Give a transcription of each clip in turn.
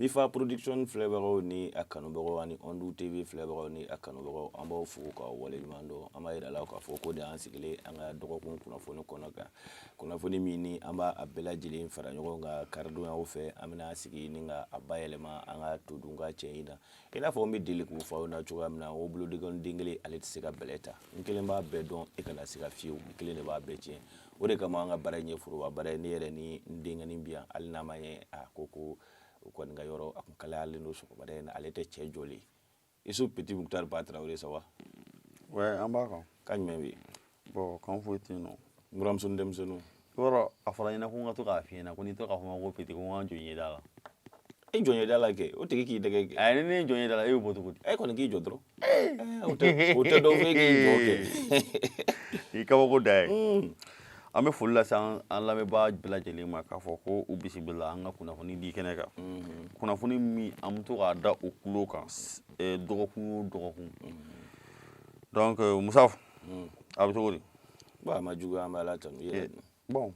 Mifa Production filɛbagaw ni a kanubagaw ani Ondu TV filɛbagaw ni a kanubagaw, an b'aw fo k'aw waleɲuman dɔn. An b'a yira la k'a fɔ ko de an sigilen an ka dɔgɔkun kunnafoni kɔnɔ kan, kunnafoni min ni an b'a a bɛɛ lajɛlen fara ɲɔgɔn kan karidonyaw fɛ. An bɛna sigi ni ka a bayɛlɛma an ka todun ka cɛ in na. I n'a fɔ n bɛ deli k'o fɔ aw ɲɛna cogoya min na, o bolodengɔni den kelen, ale tɛ se ka bɛlɛ ta. N kelen b'a bɛɛ dɔn, e kana siga fiyewu, i kelen de b'a bɛɛ tiɲɛ. O de kama an ka baara in ye foroba baara ye. Ne yɛrɛ ni n denkɛnin bi yan, hali n'a ma ɲɛ a ko ko u kɔni ka yɔrɔ a kun kalayalen don sɔgɔmada in na, ale tɛ cɛ jɔlen. Isu Petit Mukutari Ba Tarawele, ça va? Ouais, an b'a kan. Kan jumɛn bɛ yen? Bon, kan foyi tɛ yen nɔ. N buramuso ni denmisɛnninw? I b'a dɔn, a fɔra n ɲɛna ko n ka to k'a f'i ɲɛna ko n'i to k'a fɔ n ma ko petit, ko n ka jɔ ɲɛda la. E jɔ ɲɛda la kɛ, o tigi k'i dɛgɛ kɛ. Ayi, ni ne ye jɔ ɲɛda la, e bɛ bɔ cogo di? E kɔni k'i jɔ dɔrɔn. O tɛ dɔn f'e k'i jɔ kɛ. I kabako da ye. An bɛ foli lase an lamɛnbaa bɛɛ lajɛlen ma k'a fɔ ko u bisimila an ka kunnafoni di kɛnɛ kan, kunnafoni min an bɛ to k'a da u tulo kan dɔgɔkun o dɔgɔkun. Donc Musa, a bɛ cogo di? Bon, a ma juguya, an bɛ Ala tanu. I yɛrɛ dun? Bon,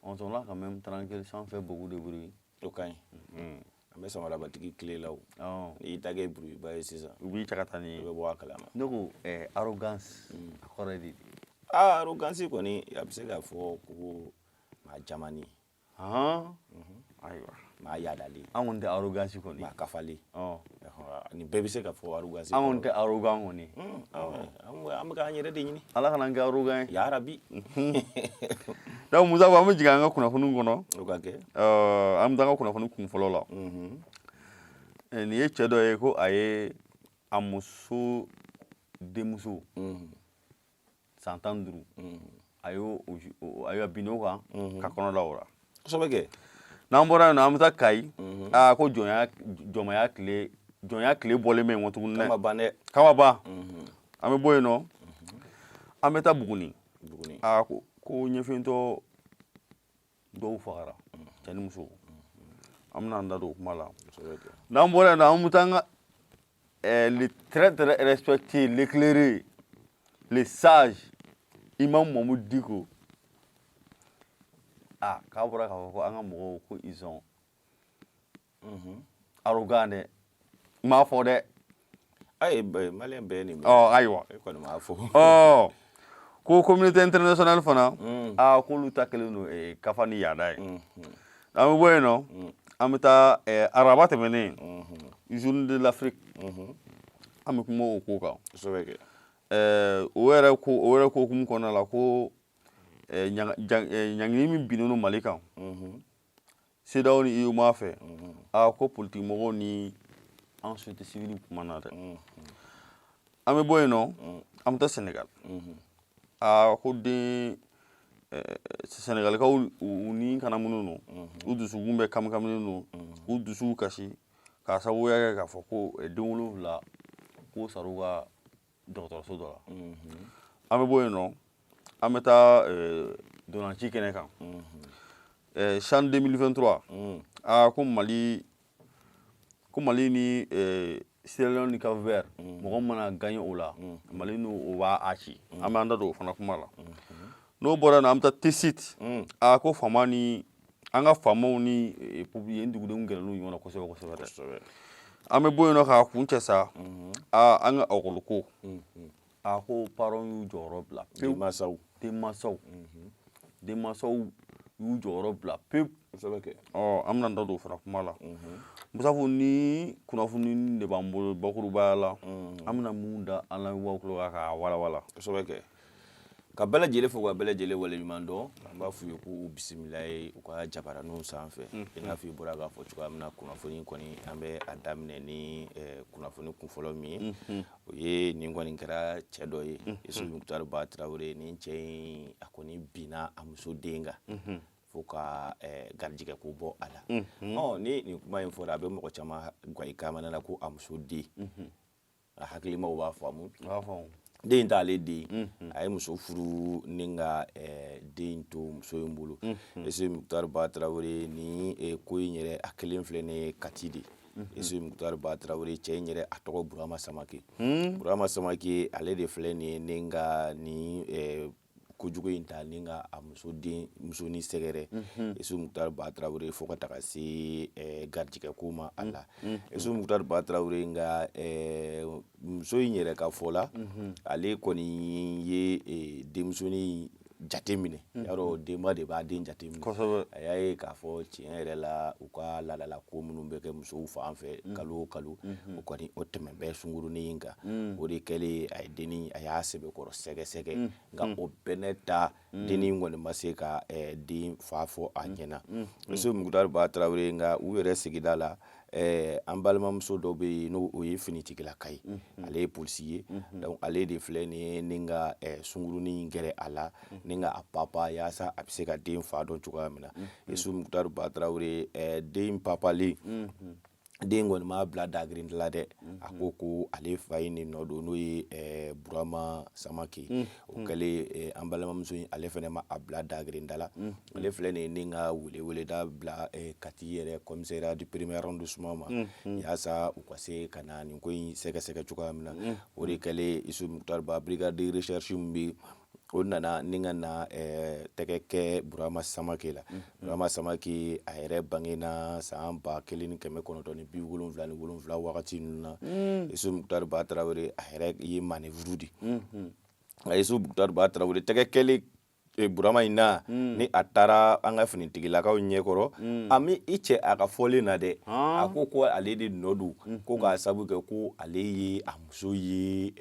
on sont là quand même tranquille, sans faire beaucoup de bruit. O ka ɲi, an bɛ samarabatigi tile la o. N'i y'i ta kɛ bruit ba ye sisan, u b'i cɛ ka taa ni i bɛ bɔ a kalama. Ne ko arrogance, a kɔrɔ ye di? Aa, arrogance kɔni, a bɛ se k'a fɔ ko maa jamani. Ayiwa. Maa yadalen. An kɔni tɛ arrogance kɔni. Maa kafalen. Nin bɛɛ bɛ se ka fɔ arrogance. An kɔni tɛ arrogant kɔni. An bɛ k'an yɛrɛ de ɲini. Ala kana an kɛ arrogant ye. Yarabi. Donc Musa, an bɛ jigin an ka kunnafoni kɔnɔ. O ka kɛ. An bɛ taa an ka kunnafoni kun fɔlɔ la. Nin ye cɛ dɔ ye ko a ye a muso denmuso san 15, a y'o a y'o bin o kan ka kɔnɔ da o la. Kosɛbɛ kɛ. N'an bɔra yen nɔ, an bɛ taa Kayi. Aa, ko jɔnya jɔnmaya tile, jɔnya tile bɔlen bɛ yen kɔ tuguni dɛ. Kama ban dɛ. Kama ban. An bɛ bɔ yen nɔ, an bɛ taa Buguni. Buguni. Aa, ko ɲɛfiyentɔ dɔw fagara, cɛ ni muso. An bɛna an da don o kuma la. N'an bɔra yen nɔ, an bɛ taa an ka le très très respecté, l'éclairé, le sage Imam Mahmoud Dicko. Ah, k'a bɔra k'a fɔ ko an ka mɔgɔw ko ils sont arrogants dɛ. N m'a fɔ dɛ. Ayi, maliyɛn bɛɛ ye nin. Ɔ, ayiwa. E kɔni m'a fɔ. Ɔ, ko communauté internationale fana, aa, k'olu ta kɛlen don kafa ni yaada ye. An bɛ bɔ yen nɔ, an bɛ taa araba tɛmɛnen, Journée de l'Afrique, an bɛ kuma o ko kan. Kosɛbɛ kɛ. O yɛrɛ ko hukumu kɔnɔna la ko ɲangili min binnen don Mali kan CEDEAO ni UEMOA fɛ, aa, ko politique mɔgɔw ni an société civile kumana dɛ. An bɛ bɔ yen nɔ, an bɛ taa Sénégal. Aa, ko den Sénégalikaw u ni kana minnu don, u dusukun bɛ kamikaminen don, k'u dusuw kasi k'a sababuya kɛ k'a fɔ ko den 7 k'o sar'u ka dɔgɔtɔrɔso dɔ la. An bɛ bɔ yen nɔ, an bɛ taa dolanci kɛnɛ kan, CHAN 2023. Aa, ko Mali ni Sierra Leone ni Cap Vert, mɔgɔ mana gagné o la, Mali n'o o b'a a ci. An b'an da don o fana kuma la. N'o bɔra yen nɔ, an bɛ taa Tessit. Aa, ko faama ni an ka faamaw ni yen dugudenw gɛrɛlen ɲɔgɔn na kosɛbɛ kosɛbɛ dɛ. An bɛ bɔ yen nɔ k'a kun cɛ sa. Aa, an ka ɔkɔli ko, a ko parents y'u jɔyɔrɔ bila pewu. Denmansaw. Denmansaw y'u jɔyɔrɔ bila pewu. Kosɛbɛ kɛ. Ɔ, an bɛna da don o fana kuma la. Musafu, ni kunnafoni de b'an bolo bakurubaya la, an bɛna mun da an lamɛnbaaw tulo kan k'a walawala? Kosɛbɛ kɛ. Ka bɛɛ lajɛlen fo, ka bɛɛ lajɛlen waleɲuman dɔn. An b'a f'u ye k'u bisimila ye u ka jabaraninw sanfɛ. I n'a fɔ i bɔra k'a fɔ cogoya min na, kunnafoni kɔni, an bɛ a daminɛ ni kunnafoni kunfɔlɔ min ye, o ye nin kɔni kɛra cɛ dɔ ye, Isufu Mukutari Ba Tarawele. Nin cɛ in, a kɔni binna a muso den kan fo ka garijɛgɛ ko bɔ a la. Ɔ, ni nin kuma in fɔra, a bɛ mɔgɔ caman gwa i kamana na ko a muso den. A hakilimaw b'a faamu. Den in t'ale den. A ye muso furu ni ka den to muso in bolo. Isufu Mukutari Ba Tarawele, ni ko in yɛrɛ, a kelen filɛ nin ye Kati de. Isufu Mukutari Ba Tarawele, cɛ in yɛrɛ, a tɔgɔ Burama Samake. Burama Samake, ale de filɛ nin ye ni ka nin kojugu in ta ni ka a muso den musonin sɛgɛrɛ, Isu Mukutari Ba Tarawele, fo ka taga se garijɛgɛ ko ma a la, Isu Mukutari Ba Tarawele. Nka muso in yɛrɛ ka fɔ la, ale kɔni ye denmusonin jate minɛ. Yarɔ, denba de b'a den jate minɛ. A y'a ye k'a fɔ tiɲɛ yɛrɛ la, u ka laadala ko minnu bɛ kɛ musow fan fɛ kalo o kalo, o kɔni o tɛmɛ bɛ sunkurunin in kan. O de kɛlen, a ye dennin, a y'a sɛbɛkɔrɔ sɛgɛsɛgɛ, nka o bɛɛ n'a ta, dennin kɔni ma se ka den fa fɔ a ɲɛna, Isu Mukutari Ba Tarawele. Nka u yɛrɛ sigida la, an balimamuso dɔ bɛ yen, n'o o ye finitigilaka ye, ale ye polisi ye. Donc ale de filɛ nin ye ni ka sunkurunin gɛrɛ a la ni ka a papa, yaasa a bɛ se ka den fa dɔn cogoya min na, Isu Mukutari Ba Tarawele. Den papalen, den kɔni m'a bila dagirin la dɛ. A ko ko ale fa in de nɔ don, n'o ye Burama Samake. O kɛlen, an balimamuso in, ale fana ma a bila dagirin da la. Ale filɛ nin ye ni ka weleweleda bila Kati yɛrɛ commissariat du premier arrondissement ma, yaasa u ka se ka na nin ko in sɛgɛsɛgɛ cogoya min na. O de kɛlen, Isu Mukutari Ba, brigade de recherche min bɛ, o nana ni ka na tɛgɛ kɛ Burama Samake la. Burama Samake, a yɛrɛ bangena san 1977 wagati ninnu na, Isu Mukutari Ba Tarawele. A yɛrɛ ye manœuvre de. Nka Isu Mukutari Ba Tarawele, tɛgɛ kɛlen Burama in na, ni a taara an ka finitigilakaw ɲɛkɔrɔ, a mi i cɛ a ka fɔlen na dɛ, a ko ko ale de nɔ don, ko k'a sabu kɛ ko ale ye a muso ye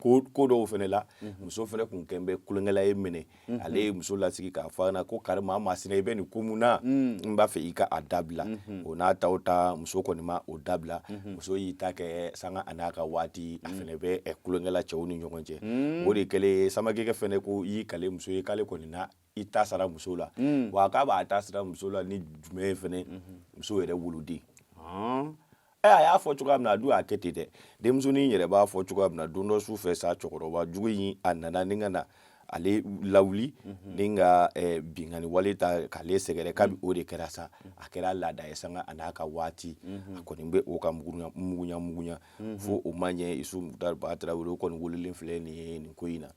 ko dɔw fana la. Muso fana kun kɛn bɛ kulonkɛla ye minɛ. Ale ye muso lasigi k'a fɔ a ɲɛna ko kari maa masina, i bɛ nin ko mun na, n b'a fɛ i ka a dabila. O n'a taw ta, muso kɔni ma o dabila. Muso y'i ta kɛ sanga a n'a ka waati, a fana bɛ kulonkɛla cɛw ni ɲɔgɔn cɛ. O de kɛlen, Samakekɛ fana ko i y'i kale muso ye k'ale kɔni na i ta sara muso la. Wa k'a b'a ta sara muso la ni jumɛn ye fɛnɛ? Muso yɛrɛ woloden. A y'a fɔ cogoya min na, a dun y'a kɛ ten dɛ. Denmusonin yɛrɛ b'a fɔ cogoya min na, don dɔ su fɛ sa, cɛkɔrɔba jugu in, a nana ni ka na ale lawuli ni ka binkanni wale ta k'ale sɛgɛrɛ. Kabi o de kɛra sa, a kɛra laada ye, sanga a n'a ka waati, a kɔni bɛ o ka mugunya mugunya mugunya fo o ma ɲɛ. Isu Mukutari Ba Tarawele, o kɔni wololen filɛ nin ye nin ko in na.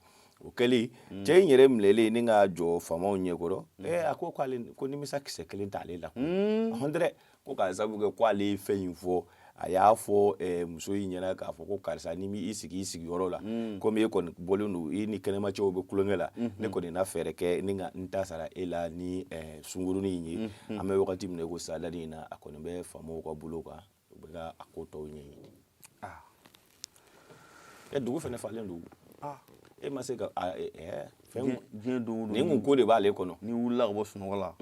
O kɛlen, cɛ in yɛrɛ minɛlen ni ka jɔ faamaw ɲɛkɔrɔ, a ko k'ale ko nimisa kisɛ kelen t'ale la hɔn dɛ, ko k'a sabu kɛ ko ale ye fɛn in fɔ. A y'a fɔ muso in ɲɛna k'a fɔ ko karisa, ni i sigi i sigiyɔrɔ la, komi e kɔni bɔlen don, i ni kɛnɛmacɛw bɛ kulonkɛ la, ne kɔni na fɛɛrɛ kɛ ni ka n ta sara e la ni sunkurunin in ye. An bɛ wagati min na i ko sadani in na, a kɔni bɛ faamaw ka bolo kan, u bɛ ka a ko tɔw ɲɛɲini. E dugu fɛnɛ falen don, e ma se ka fɛn. Diɲɛ don o don. Nin kun ko de b'ale kɔnɔ. N'i wulila ka bɔ sunɔgɔ la,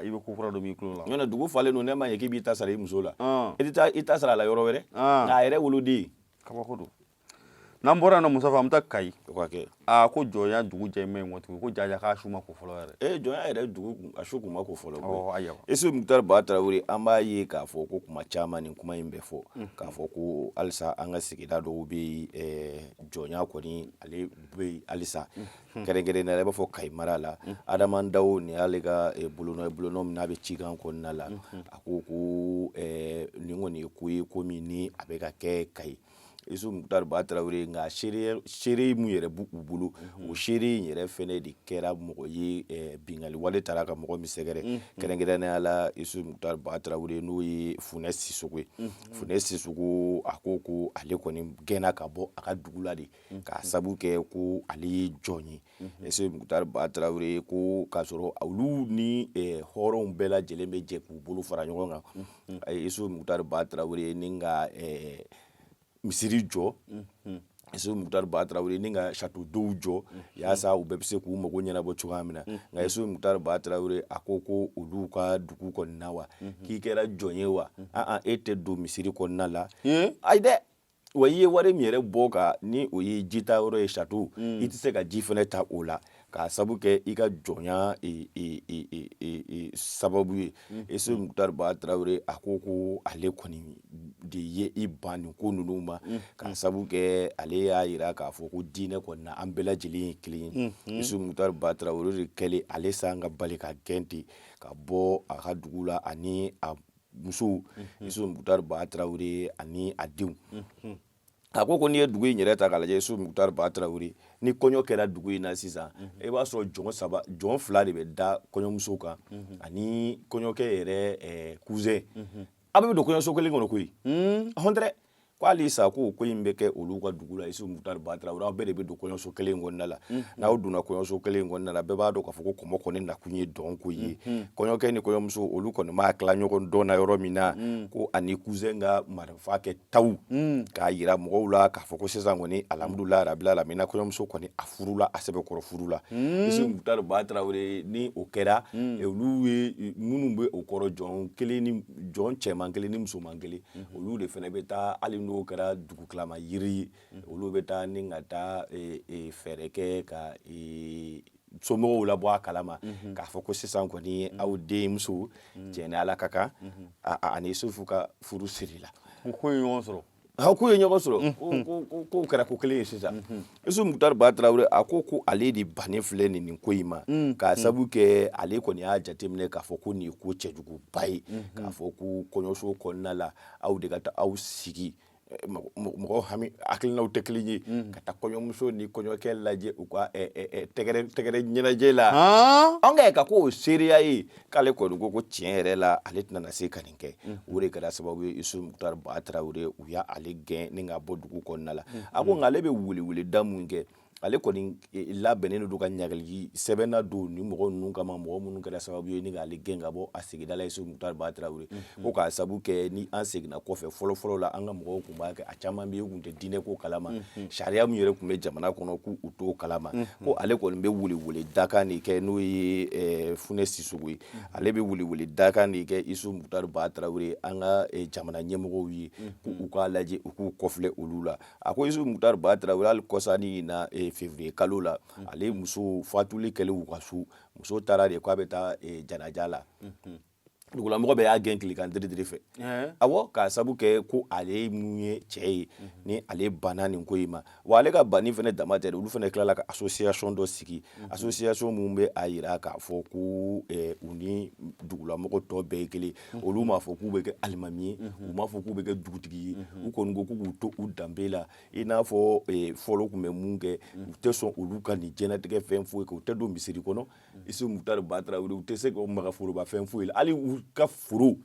i bɛ ko kura dɔ b'i tulo la. Ɲɔntɛ dugu falen don, ne ma ɲɛ k'i b'i ta sara i muso la, i tɛ taa i ta sara a la yɔrɔ wɛrɛ, nka a yɛrɛ woloden. Kabako don. N'an bɔra yen nɔ, Musafa, an bɛ taa Kayi. O ka kɛ. Aa, ko jɔnya dugu jɛ mɛ yen tugun, ko jaja k'a su ma ko fɔlɔ yɛrɛ. Ee, jɔnya yɛrɛ dugu a su kun ma ko fɔlɔ. Ɔ ayiwa. Isu Mukutari Ba Tarawele, an b'a ye k'a fɔ ko kuma caman nin kuma in bɛ fɔ, k'a fɔ ko halisa an ka sigida dɔw bɛ yen, jɔnya kɔni ale bɛ yen halisa, kɛrɛnkɛrɛnnenya la i b'a fɔ Kayi mara la. Adama Dawo, nin y'ale ka bolonɔ ye, bolonɔ min n'a bɛ cikan kɔnɔna la, a ko ko nin kɔni ye ko ye, ko min ni a bɛ ka kɛ Kayi, Isu Mukutari Ba Tarawele. Nka seere mun yɛrɛ b'u bolo, o seere in yɛrɛ fɛnɛ de kɛra mɔgɔ ye binkanni wale taara ka mɔgɔ min sɛgɛrɛ, kɛrɛnkɛrɛnnenya la Isu Mukutari Ba Tarawele, n'o ye Funɛ Sisoko ye. Funɛ Sisoko, a ko ko ale kɔni gɛnna ka bɔ a ka dugu la de, k'a sabu kɛ ko ale ye jɔn ye, Isu Mukutari Ba Tarawele. Ko k'a sɔrɔ olu ni hɔrɔnw bɛɛ lajɛlen bɛ jɛ k'u bolo fara ɲɔgɔn kan, Isu Mukutari Ba Tarawele, ni ka misiri jɔ, Isu Mukutari Ba Tarawele, ni ka château d'eau jɔ, yaasa u bɛɛ bɛ se k'u mago ɲɛnabɔ cogoya min na. Nka Isu Mukutari Ba Tarawele, a ko ko olu ka dugu kɔnɔna wa, k'i kɛra jɔn ye wa, an e tɛ don misiri kɔnɔna la. Ayi dɛ, wa i ye wari min yɛrɛ bɔ ka ni o ye jita yɔrɔ ye, château, i tɛ se ka ji fɛnɛ ta o la, k'a sabu kɛ i ka jɔnya sababu ye. Isu Mukutari Ba Tarawele, a ko ko ale kɔni de ye i ban nin ko ninnu ma, k'a sabu kɛ ale y'a yira k'a fɔ ko diinɛ kɔni na, an bɛɛ lajɛlen ye kelen ye. Isu Mukutari Ba Tarawele de kɛlen, ale san ka bali ka gɛn ten ka bɔ a ka dugu la, ani a musow, Isu Mukutari Ba Tarawele, ani a denw. A ko n'i ye dugu in yɛrɛ ta k'a lajɛ, Isufu Mukutari Ba Tarawele, ni kɔɲɔ kɛra dugu in na sisan, i b'a sɔrɔ jɔn saba, jɔn fila de bɛ da kɔɲɔmuso kan ani kɔɲɔkɛ yɛrɛ cousin. A bɛɛ bɛ don kɔɲɔso kelen kɔnɔ koyi. Hɔn tɛ ko hali sa ko ko in bɛ kɛ olu ka dugu la. Isufu Mukutari Ba Tarawele, aw bɛɛ de bɛ don kɔɲɔso kelen kɔnɔna la. N'aw donna kɔɲɔso kelen kɔnɔna la, bɛɛ b'a dɔn k'a fɔ ko kɔmɔ kɔni nakun ye dɔnko ye. Kɔɲɔkɛ ni kɔɲɔmuso, olu kɔni maa tila ɲɔgɔn dɔn na yɔrɔ min na, ko ani cousin ka marifa kɛ taw k'a yira mɔgɔw la k'a fɔ ko sisan kɔni, alhamdulilayi rabil alamina, kɔɲɔmuso kɔni a furula, a sɛbɛkɔrɔ furula. Isufu Mukutari Ba Tarawele, ni o kɛra, olu ye minnu bɛ o kɔrɔ, jɔn kelen ni jɔn cɛman kelen ni musoman kelen, olu de fana bɛ taa. Hali n'o kɛra dugutilama yiri ye, olu bɛ taa ni ka taa fɛɛrɛ kɛ ka somɔgɔw labɔ a kalama k'a fɔ ko sisan kɔni aw denmuso cɛ ni Ala ka kan ani Isufu ka furu sirila. Ko ye ɲɔgɔn sɔrɔ. A ko ye ɲɔgɔn sɔrɔ, ko ko kɛra ko kelen ye sisan. Isufu Mukutari Ba Tarawele, a ko ko ale de bannen filɛ nin ko in ma, k'a sabu kɛ ale kɔni y'a jateminɛ k'a fɔ ko nin ye ko cɛjuguba ye, k'a fɔ ko kɔɲɔso kɔnɔna la, aw de ka taa aw sigi, mɔgɔ hami hakilinaw tɛ kelen ye, ka taa kɔɲɔmuso ni kɔɲɔkɛ lajɛ u ka tɛgɛrɛ ɲɛnajɛ la. An ka ka ko seereya ye k'ale kɔni ko ko tiɲɛ yɛrɛ la, ale tɛna se ka nin kɛ. O de kɛra sababu ye, Isufu Mukutari Ba Tarawele, u y'ale gɛn ni ka bɔ dugu kɔnɔna la. A ko nka ale bɛ weleweleda mun kɛ, ale kɔni labɛnnen don ka ɲagali sɛbɛnna don ni mɔgɔ ninnu kama, mɔgɔ minnu kɛra sababu ye ni k'ale gɛn ka bɔ a sigida la. Isufu Mukutari Ba Tarawele ko k'a sabu kɛ ni an seginna kɔfɛ, fɔlɔ fɔlɔ la, an ka mɔgɔw tun b'a kɛ, a caman bɛ yen, u tun tɛ diinɛ ko kalama, sariya min yɛrɛ tun bɛ jamana kɔnɔ, k'u t'o kalama. Ko ale kɔni bɛ welewele dakan de kɛ, n'o ye Funɛ Sisoko ye. Ale bɛ welewele dakan de kɛ, Isufu Mukutari Ba Tarawele, an ka jamana ɲɛmɔgɔw ye, k'u k'a lajɛ, u k'u kɔfilɛ olu la. A ko Isufu Mukutari Ba Tarawele, hali kɔsani in na, février kalo la, ale muso fatuli kɛlen u ka so, muso taara de k'a bɛ taa janaja la, dugulamɔgɔ bɛɛ y'a gɛn tilegan diridiri fɛ. Awɔ, k'a sabu kɛ ko ale mun ye cɛ ye ni ale banna nin ko in ma. Wa ale ka banni fana dama tɛ dɛ, olu fana tilala ka association dɔ sigi, association mun bɛ a yira k'a fɔ ko u ni dugulamɔgɔ tɔ bɛɛ ye kelen. Olu m'a fɔ k'u bɛ kɛ alimami ye, u m'a fɔ k'u bɛ kɛ dugutigi ye, u kɔni ko k'u k'u to u danbe la, i n'a fɔ fɔlɔ tun bɛ mun kɛ. U tɛ sɔn olu ka nin diɲɛlatigɛ fɛn foyi kɛ, u tɛ don misiri kɔnɔ, Isufu Mukutari Ba Tarawele, u tɛ se ka maga foroba fɛn foyi la, hali u ka foro,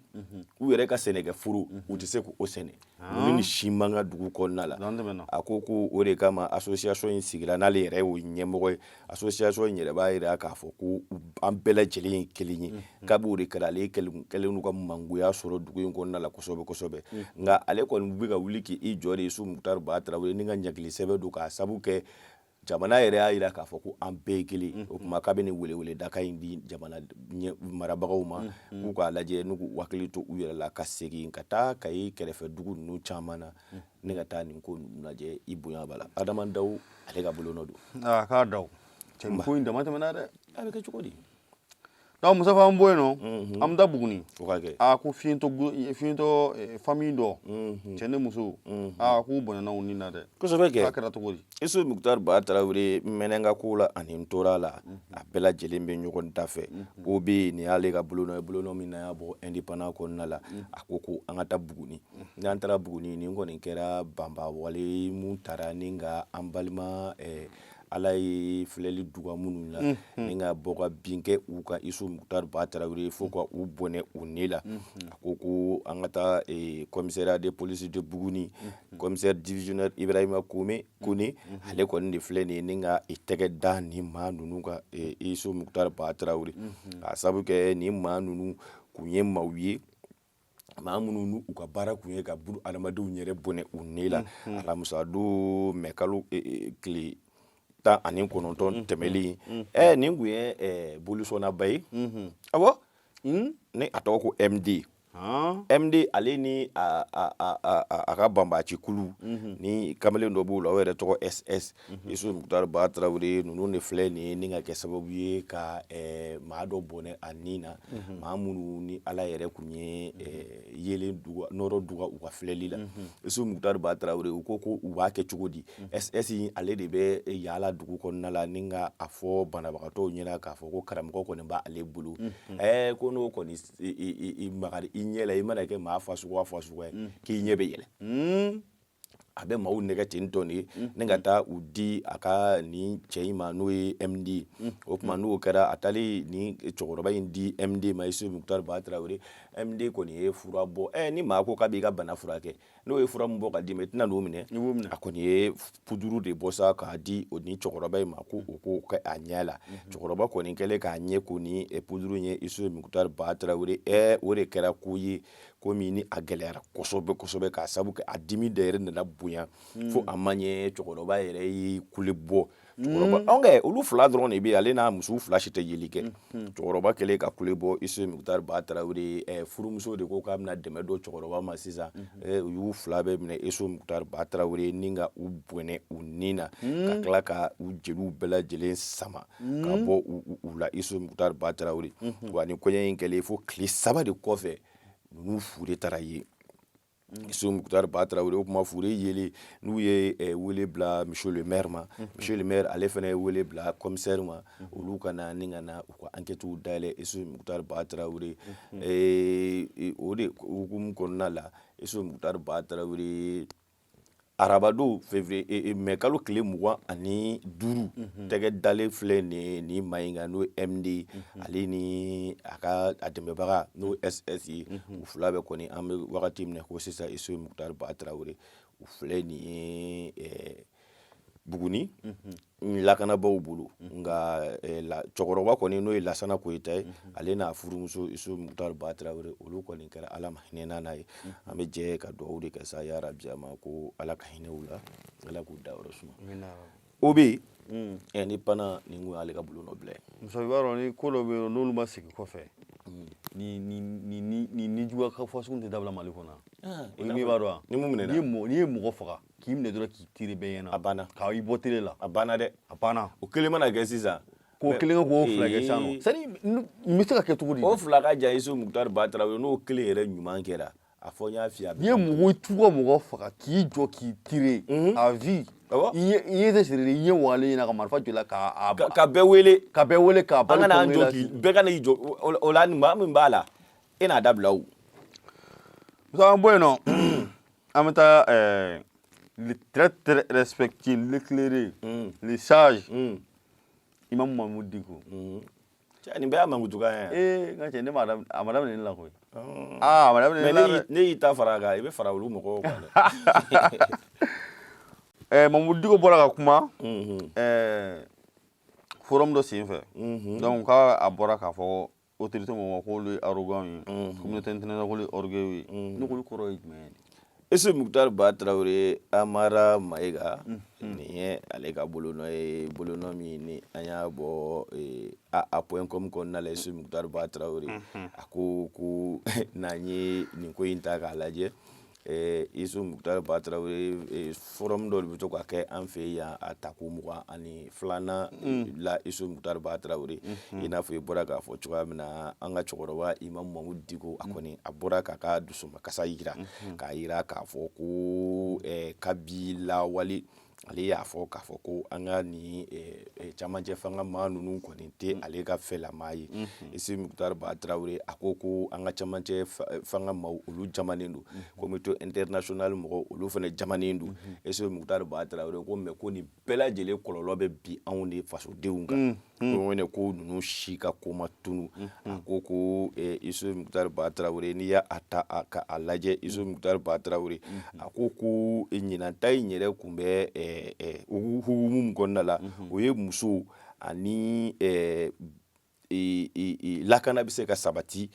u yɛrɛ ka sɛnɛkɛ foro, u tɛ se k'o sɛnɛ, u ni nin si man ka dugu kɔnɔna la. A ko ko o de kama association in sigira, n'ale yɛrɛ y'o ɲɛmɔgɔ ye. Association in yɛrɛ b'a jira k'a fɔ ko an bɛɛ lajɛlen ye kelen ye. Kabi o de kɛra, ale kɛlen n'u ka mangoya sɔrɔ dugu in kɔnɔna la kosɛbɛ kosɛbɛ. Nka ale kɔni bɛ ka wuli k'i jɔ de, Isufu Mukutari Ba Tarawele, ni ka ɲangili sɛbɛn don, k'a sabu kɛ jamana yɛrɛ y'a jira k'a fɔ ko an bɛɛ ye kelen. O tuma k'a bɛ nin welewele dakan in di jamana marabagaw ma, k'u k'a lajɛ n'u k'u hakili to u yɛrɛ la, ka segin ka taa Kayi kɛrɛfɛ dugu ninnu caman na, ni ka taa nin ko ninnu lajɛ. I bonya b'a la, Adama Daw, ale ka bolonɔ don. Aa, k'a daw cɛ, ko in dama tɛmɛna dɛ. A bɛ kɛ cogo di? Donc Mustafa, an bɔ yen nɔ, an bɛ taa Buguni. O ka kɛ. Aa, ko fiyentɔ famille dɔ, cɛ ni muso, aa, k'u bɔnɛna u ni na dɛ. Kosɛbɛ kɛ. K'a kɛra cogo di? Isufu Mukutari Ba Tarawele, mɛnɛnka ko la ani n tora la, a bɛɛ lajɛlen bɛ ɲɔgɔn da fɛ. O bɛ yen, nin y'ale ka bolonɔ ye, bolonɔ min n'a y'a bɔ Indépendant kɔnɔna la. A ko ko an ka taa Buguni. N'an taara Buguni, nin kɔni kɛra banbawale mun taara ni ka an balima Ala ye filɛli duga minnu la, ni ka bɔ ka bin kɛ u kan, Isufu Mukutari Ba Tarawele, fo ka u bɔnɛ u ni la. A ko ko an ka taa commissariat de police de Buguni, commissaire divisionnaire Ibrahima Kome Kone, ale kɔni de filɛ nin ye ni ka i tɛgɛ da nin maa ninnu kan, Isufu Mukutari Ba Tarawele, k'a sabu kɛ nin maa ninnu kun ye maaw ye, maa minnu n'u ka baara kun ye ka buru adamadenw yɛrɛ bɔnɛ u ni la. Alamisa don, mɛ kalo tile 19 tɛmɛlen, nin kun ye bolisɔnnaba ye. Awɔ, ni a tɔgɔ ko MD. MD, ale ni a ka banbaci kulu ni kamalen dɔ b'u la, o yɛrɛ tɔgɔ SS. Isufu Mukutari Ba Tarawele, ninnu de filɛ nin ye ni ka kɛ sababu ye ka maa dɔ bɔnɛ a ni na, maa minnu ni Ala yɛrɛ kun ye yelen duga, nɔrɔ duga u ka filɛli la. Isufu Mukutari Ba Tarawele, u ko ko u b'a kɛ cogo di? SS ale de bɛ yaala dugu kɔnɔna la ni ka a fɔ banabagatɔw ɲɛna k'a fɔ ko karamɔgɔ kɔni b'ale bolo, ko n'o kɔni i magari i ɲɛ la, i mana kɛ maa fasuguya fasuguya ye, k'i ɲɛ bɛ yɛlɛ. A bɛ maaw nɛgɛ ten tɔ de ni ka taa u di a ka nin cɛ in ma, n'o ye MD ye. O tuma n'o kɛra, a taalen nin cɛkɔrɔba in di MD ma, Isufu Mukutari Ba Tarawele, MD kɔni ye fura bɔ. Ni maa ko k'a b'i ka bana furakɛ, n'o ye fura min bɔ ka d'i ma, i tɛna n'o minɛ. A kɔni ye puduru de bɔ sa k'a di o ni cɛkɔrɔba in ma ko o k'o kɛ a ɲɛ la. Cɛkɔrɔba kɔni kɛlen k'a ɲɛ ko ni puduru ye, Isufu Mukutari Ba Tarawele, o de kɛra ko ye, ko min ni a gɛlɛyara kosɛbɛ kosɛbɛ, k'a sabu kɛ a dimi de yɛrɛ nana bonya fo a ma ɲɛ. Cɛkɔrɔba yɛrɛ y'i kule bɔ. Cɛkɔrɔba anw kɛ, olu fila dɔrɔn de bɛ yen, ale n'a muso fila si tɛ yeli kɛ. Cɛkɔrɔba kɛlen ka kule bɔ, Isufu Mukutari Ba Tarawele, furumuso de ko k'a bɛna dɛmɛ don cɛkɔrɔba ma sisan. U y'u fila bɛɛ minɛ, Isufu Mukutari Ba Tarawele, ni ka u bɔnɛ u ni na, ka tila ka u jeliw bɛɛ lajɛlen sama ka bɔ u la, Isufu Mukutari Ba Tarawele. Wa ni kɔɲɔ in kɛlen, fo tile 3 de kɔfɛ, ninnu fure taara ye, Isufu Mukutari Ba Tarawele. O kuma fure yelen, n'u ye wele bila monsieur le maire ma, monsieur le maire ale fana ye wele bila commissaire ma, olu ka na ni ka na u ka enquête dayɛlɛ, Isufu Mukutari Ba Tarawele. O de hukumu kɔnɔna la, Isufu Mukutari Ba Tarawele, arabadon février mai kalo tile 25, tɛgɛ dalen filɛ nin nin maa in kan, n'o ye MD, ale ni a ka a dɛmɛbaga n'o ye SS ye. U fila bɛɛ kɔni, an bɛ wagati min na ko sisan, Isufu Mukutari Ba Tarawele, u filɛ nin ye Buguni lakanabaaw bolo. Nka cɛkɔrɔba kɔni, n'o ye Lasana Koyita ye, ale n'a furumuso Isufu Mukutari Ba Tarawele, olu kɔni kɛra Ala ma hinɛ n'a ye. An bɛ jɛ ka dugawu de kɛ sa, yarabi ma ko Ala ka hinɛ u la, Ala k'u dayɔrɔ suma. O bɛ yen ni panna nin kun y'ale ka bolonɔ bila ye. Musa, i b'a dɔn ni ko dɔ bɛ yen, n'olu ma segin kɔfɛ, ni juguya ka fɔ sugu tɛ dabila Mali kɔnɔ. O ye min b'a dɔn wa? Ni mun minɛna? N'i ye mɔgɔ faga, k'i minɛ dɔrɔn, k'i tirer bɛɛ ɲɛna. A banna. K'a i bɔ télé la. A banna dɛ. A banna. O kelen mana kɛ sisan, k'o kelen kɛ, k'o fila kɛ sisan nɔ, c'est à dire nin bɛ se ka kɛ cogo di? O fila ka jan, Isufu Mukutari Ba Tarawele, n'o kelen yɛrɛ ɲuman kɛra, a fɔ n y'a f'i ye. N'i ye mɔgɔ t'u ka mɔgɔ faga, k'i jɔ k'i tirer à vue, i ɲɛ tɛ siri, i ɲɛ wagalen ɲɛna, ka marifa jɔ la k'a ka bɛɛ wele. Ka bɛɛ wele k'a An ka n'an jɔ k'i bɛɛ ka n'i jɔ o la, maa min b'a la, e n'a dabila o. Musa, an bɔ yen nɔ, an bɛ taa le très très respecté, l'éclairé, le sage, Imam Mahmoud Dicko. Cɛ, nin bɛɛ y'a mankutukan ye. Ee, n ka cɛ, ne m'a daminɛ, a ma daminɛ ne la koyi. Aa, a ma daminɛ ne la dɛ. Ne y'i ta fara a kan, i bɛ fara olu mɔgɔw kan dɛ. Mahmoud Dicko bɔra ka kuma forum dɔ sen fɛ. Donc k'a a bɔra k'a fɔ autorité mɔgɔw k'olu ye arrogant ye, communauté internationale k'olu ye orgueilleux ye. Ne k'olu kɔrɔ ye jumɛn ye? Isufu Mukutari Ba Tarawele, Amara Mayiga, nin ye ale ka bolonɔ ye, bolonɔ min ni an y'a bɔ aa.com kɔnɔna la. Isufu Mukutari Ba Tarawele, a ko ko n'an ye nin ko in ta k'a lajɛ, Isufu Mukutari Ba Tarawele, forum dɔ de bɛ to ka kɛ an fɛ yan, a tako 22nan la, Isufu Mukutari Ba Tarawele. I n'a fɔ i bɔra k'a fɔ cogoya min na, an ka cɛkɔrɔba Imam Mahmoud Dicko, a kɔni a bɔra k'a ka dusumakasa yira, k'a yira k'a fɔ ko kabi lawale, ale y'a fɔ k'a fɔ ko an ka nin camancɛ fanga maa ninnu kɔni tɛ ale ka fɛlamaa ye. Isufu Mukutari Ba Tarawele, a ko ko an ka camancɛ fanga maaw, olu jamanen don, communauté internationale mɔgɔw, olu fana jamanen don. Isufu Mukutari Ba Tarawele ko mais ko nin bɛɛ lajɛlen kɔlɔlɔ bɛ bi anw de fasodenw kan, ko ne ko ninnu si ka ko ma tunu. A ko ko Isufu Mukutari Ba Tarawele, n'i y'a ta ka a lajɛ, Isufu Mukutari Ba Tarawele, a ko ko ɲinan ta in yɛrɛ kun bɛ hukumu min kɔnɔna la, o ye musow ani lakana bɛ se ka sabati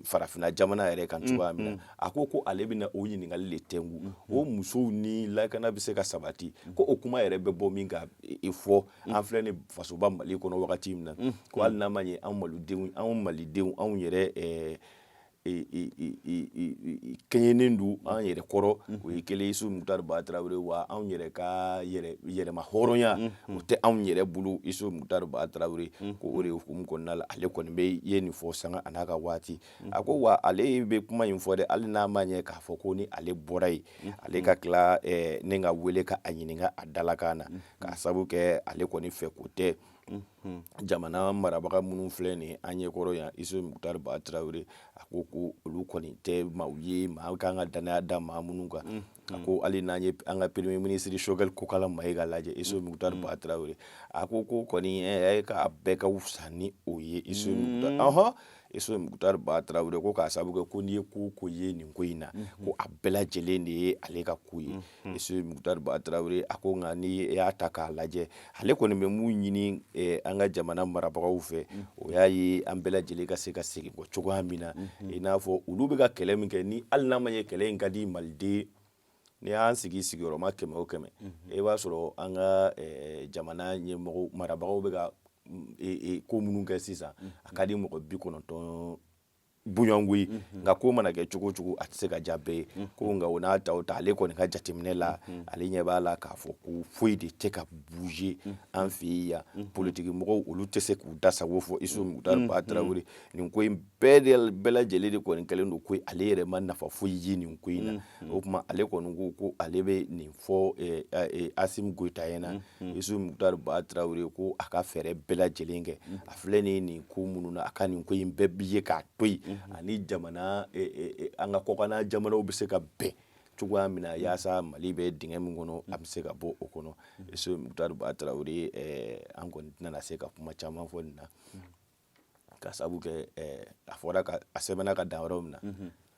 farafinna jamana yɛrɛ kan cogoya min na. A ko ko ale bɛna o ɲininkali de tɛnku, o musow ni lakana bɛ se ka sabati, ko o kuma yɛrɛ bɛ bɔ min ka fɔ, an filɛ ni fasoba Mali kɔnɔ wagati min na, ko hali n'a ma ɲɛ, anw malidenw, anw malidenw, anw yɛrɛ kɛɲɛnen don an yɛrɛ kɔrɔ, o ye kelen, Isufu Mukutari Ba Tarawele. Wa anw yɛrɛ ka yɛrɛma hɔrɔnya, o tɛ anw yɛrɛ bolo, Isufu Mukutari Ba Tarawele. Ko o de hukumu kɔnɔna la, ale kɔni bɛ ye nin fɔ sanga a n'a ka waati. A ko wa ale bɛ kuma in fɔ dɛ, hali n'a ma ɲɛ k'a fɔ ko ni ale bɔra yen, ale ka tila ne ka wele ka a ɲininka a dalakan na, k'a sababu kɛ ale kɔni fɛ ko tɛ. Jamana marabaga minnu filɛ nin ye an ɲɛkɔrɔ yan, Isu Mukutari Ba Tarawele a ko ko olu kɔni tɛ maaw ye maa kan ka danaya da maa minnu kan. A ko hali n'an ye an ka premier ministre Choguel Kokala Mayiga lajɛ, Isu Mukutari Ba Tarawele a ko ko kɔni k'a bɛɛ ka fisa ni o ye. Isu Mukutari, ɔhɔn, Isu Mukutari Ba Tarawele ko k'a sababu kɛ ko n'i ye ko o ko ye nin ko in na, ko a bɛɛ lajɛlen de ye ale ka ko ye. Isu Mukutari Ba Tarawele a ko nka n'i y'a ta k'a lajɛ, ale kɔni bɛ mun ɲini an ka jamana marabagaw fɛ, o y'a ye an bɛɛ lajɛlen ka se ka segin kɔ cogoya min na, i n'a fɔ olu bɛ ka kɛlɛ min kɛ, ni hali n'a ma ɲɛ kɛlɛ in ka di maliden. N'i y'an sigi sigiyɔrɔma 100 o 100, i b'a sɔrɔ an ka jamana ɲɛmɔgɔ marabagaw bɛ ka ko minnu kɛ sisan, a ka di mɔgɔ 90 bɔɲɔgɔnko ye. Nka ko mana kɛ cogo o cogo, a tɛ se ka diya bɛɛ ye. Ko nka o n'a ta o ta, ale kɔni ka jateminɛ la, ale ɲɛ b'a la k'a fɔ ko foyi de tɛ ka bouger an fɛ yen yan. Politiki mɔgɔw, olu tɛ se k'u da sago fɔ. Isu Mukutari Ba Tarawele, nin ko in bɛɛ lajɛlen de kɔni kɛlen don ko ale yɛrɛ ma nafa foyi ye nin ko in na. O tuma ale kɔni ko ko ale bɛ nin fɔ Asimi Goyita ɲɛna. Isu Mukutari Ba Tarawele ko a ka fɛɛrɛ bɛɛ lajɛlen kɛ, a filɛ nin ye nin ko minnu na, a ka nin ko in bɛɛ bi ye k'a to yen, ani jamana an ka kɔkanna jamanaw bɛ se ka bɛn cogoya min na, yaasa Mali bɛ dingɛ min kɔnɔ, a bɛ se ka bɔ o kɔnɔ. Isu Mukutari Ba Tarawele, an kɔni tɛna se ka kuma caman fɔ nin na, ka sabu kɛ a fɔra ka a sɛbɛnna ka dan yɔrɔ min na,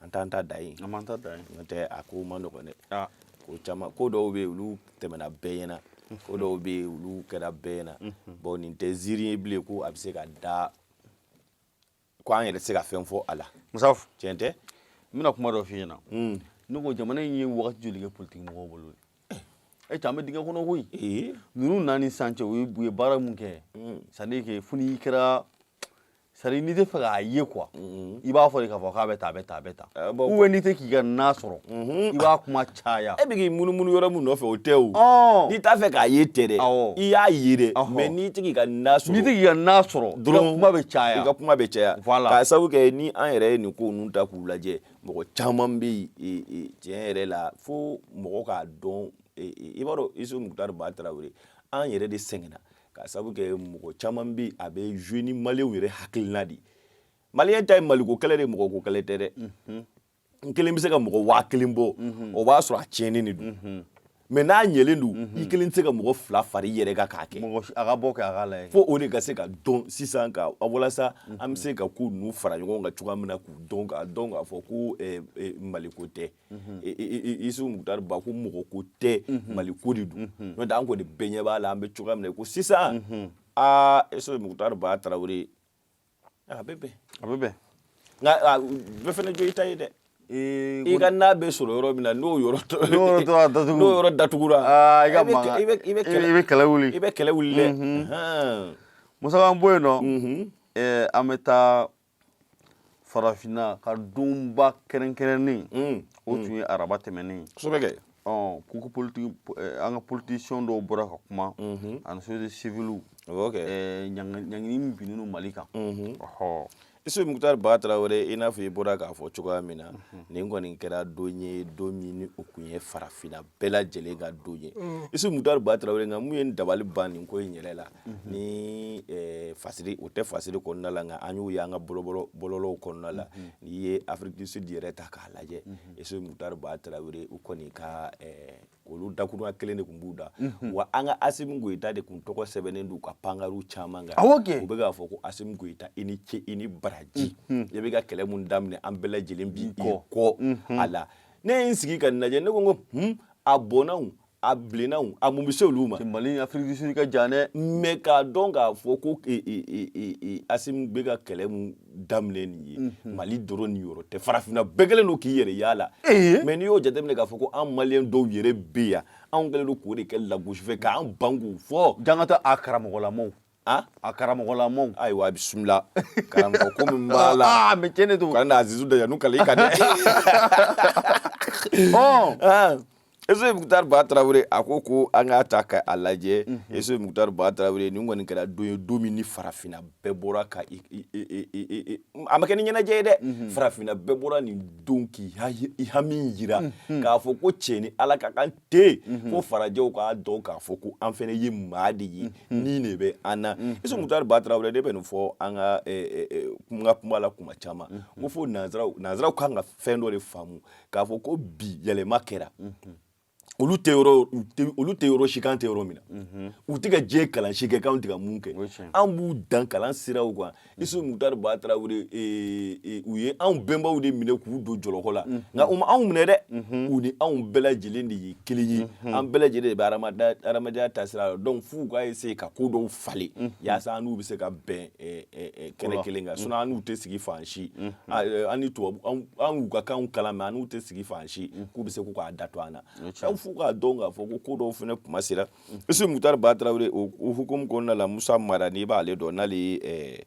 an t'an ta dan yen. An b'an ta dan yen. N'o tɛ, a ko man nɔgɔn dɛ. Ko caman, ko dɔw bɛ yen, olu tɛmɛna bɛɛ ɲɛna, ko dɔw bɛ yen, olu kɛra bɛɛ ɲɛna. Bon, nin tɛ ziiri ye bilen ko a bɛ se ka da ko an yɛrɛ tɛ se ka fɛn fɔ a la. Musafu. Tiɲɛ tɛ? N bɛna kuma dɔ f'i ɲɛna. Ne ko jamana in ye wagati joli kɛ politiki mɔgɔw bolo? E cɛ, an bɛ dingɛ kɔnɔ koyi. Ninnu naani sisan cɛ, u ye baara mun kɛ, c'est à dire que fo n'i kɛra, c'est à dire n'i tɛ fɛ k'a ye quoi, i b'a fɔ de k'a fɔ k'a bɛ tan, a bɛ tan, a bɛ tan. Bon. Ou bien n'i tɛ k'i ka na sɔrɔ, i b'a kuma caya. E bɛ k'i munumunu yɔrɔ min nɔfɛ, o tɛ o. N'i t'a fɛ k'a ye tɛ dɛ, i y'a ye dɛ, mais n'i tɛ k'i ka na sɔrɔ, n'i tɛ k'i ka na sɔrɔ dɔrɔn, kuma bɛ caya. I ka kuma bɛ caya. Voilà. K'a sababu kɛ ni an yɛrɛ ye nin ko ninnu ta k'u lajɛ, mɔgɔ caman bɛ yen, tiɲɛ yɛrɛ la, fo mɔgɔ k'a dɔn. I b'a dɔn, Isu Mukutari Ba Tarawele, an yɛrɛ de sɛgɛnna, k'a sababu kɛ mɔgɔ caman bɛ yen, a bɛ jouer ni maliyɛnw yɛrɛ hakilina de ye. Maliyɛn ta ye maliko kɛlɛ de ye, mɔgɔko kɛlɛ tɛ dɛ. N kelen bɛ se ka mɔgɔ 1000 bɔ, o b'a sɔrɔ a tiɲɛnen de don. Mais n'a ɲɛlen don, i kelen tɛ se ka mɔgɔ fila fara i yɛrɛ kan k'a kɛ. Mɔgɔ a ka bɔ kɛ, a k'a lajɛ. Fo o de ka se ka dɔn sisan, ka walasa an bɛ se ka ko ninnu fara ɲɔgɔn kan cogoya min na, k'u dɔn, k'a dɔn k'a fɔ ko maliko tɛ. Isu Mukutari Ba ko mɔgɔ ko tɛ, maliko de don. N'o tɛ, an kɔni bɛɛ ɲɛ b'a la, an bɛ cogoya min na ko sisan, aa, Isu Mukutari Ba Tarawele, a bɛ bɛn. A bɛ bɛn. Nka bɛɛ fana jɔ i ta ye dɛ. I ka n'a bɛ sɔrɔ yɔrɔ min na, n'o yɔrɔ n'o yɔrɔ tora datugu, n'o yɔrɔ datugura, aa, i ka mankan, i bɛ i bɛ kɛlɛ i bɛ kɛlɛ wuli. I bɛ kɛlɛ wuli dɛ. Ahan. Musa, an bɔ yen nɔ, an bɛ taa farafinna ka donba kɛrɛnkɛrɛnnen. O tun ye araba tɛmɛnen ye. Kosɛbɛ kɛ. Ɔ ko politique, an ka politicien dɔw bɔra ka kuma, ani société civile, ɲangini min binnen don Mali kan. Ɔhɔ. Isu Mukutari Ba Tarawele, i n'a fɔ i bɔra k'a fɔ cogoya min na, nin kɔni kɛra don ye, don min ni o kun ye farafinna bɛɛ lajɛlen ka don ye. Isu Mukutari Ba Tarawele, nka mun ye n dabali ban nin ko in yɛrɛ la, ni fasiri o tɛ, fasiri kɔnɔna la, nka an y'o ye an ka bɔlɔlɔw kɔnɔna la. N'i ye Afrique du Sud yɛrɛ ta k'a lajɛ, Isu Mukutari Ba Tarawele, u kɔni ka olu dakurunya kelen de tun b'u da wa. An ka Asimi Goyita de tun tɔgɔ sɛbɛnnen don u ka pankariw caman kan. Awɔ kɛ. U bɛ k'a fɔ ko Asimi Goyita, i ni ce, i ni baraji, i bɛ ka kɛlɛ mun daminɛ, an bɛɛ lajɛlen b'i kɔ a la. Ne ye n sigi ka nin lajɛ, ne ko n ko a bɔnna o, a bilenna o, a mun bɛ se olu ma? Mali ni Afrique du Sud ka jan dɛ. Mais k'a dɔn k'a fɔ ko Asimi bɛ ka kɛlɛ mun daminɛ nin ye, Mali dɔrɔn nin yɔrɔ tɛ, farafinna bɛɛ kɛlen don k'i yɛrɛ y'a la. Mais n'i y'o jateminɛ k'a fɔ ko an maliyɛn dɔw yɛrɛ bɛ yan, anw kɛlen don k'o de kɛ lagosi fɛ, k'an ban k'o fɔ. Jangata a karamɔgɔlamaw. A karamɔgɔlamaw. Ayiwa, bisimila, karamɔgɔ ko min b'a la. Aa, mais tiɲɛ de don. Kana na Azizu Dajanu kale i kan dɛ. Ɔ. Isufu Mukutari Ba Tarawele, a ko ko an k'a ta ka a lajɛ. Isufu Mukutari Ba Tarawele, nin kɔni kɛra don ye, don min ni farafinna bɛɛ bɔra ka a ma kɛ ni ɲɛnajɛ ye dɛ. Farafinna bɛɛ bɔra nin don k'i i hami yira k'a fɔ ko cɛ ni Ala ka kan tɛ ko farajɛw k'a dɔn k'a fɔ ko an fana ye maa de ye, ni de bɛ an na. Isufu Mukutari Ba Tarawele, ne bɛ nin fɔ an ka n ka kuma la kuma caman, ko fo nanzaraw kan ka fɛn dɔ de faamu k'a fɔ ko bi yɛlɛma kɛra. Olu tɛ yɔrɔ, olu tɛ yɔrɔ si k'an tɛ yɔrɔ min na. U tɛ ka diɲɛ kalan si kɛ k'anw tɛ ka mun kɛ. An b'u dan kalan siraw kan. Isufu Mukutari Ba Tarawele, u ye anw bɛnbaw de minɛ k'u don jɔlɔkɔ la, nka u ma anw minɛ dɛ. U ni anw bɛɛ lajɛlen de ye kelen ye, an bɛɛ lajɛlen de bɛ hadamadenya taasira la. Donc f'u ka essayer ka ko dɔw falen yaasa an n'u bɛ se ka bɛn kɛnɛ kelen kan. Sinon an n'u tɛ sigi fan si. An ni tubabu, an y'u ka kanw kalan, mais an n'u tɛ sigi fan si k'u bɛ se k'u k'a da to an na. Donc f'u k'a dɔn k'a fɔ ko ko dɔw fana kuma sera. Isufu Mukutari Ba Tarawele, o hukumu kɔnɔna la, Musa Mara, n'i b'ale dɔn, n'ale ye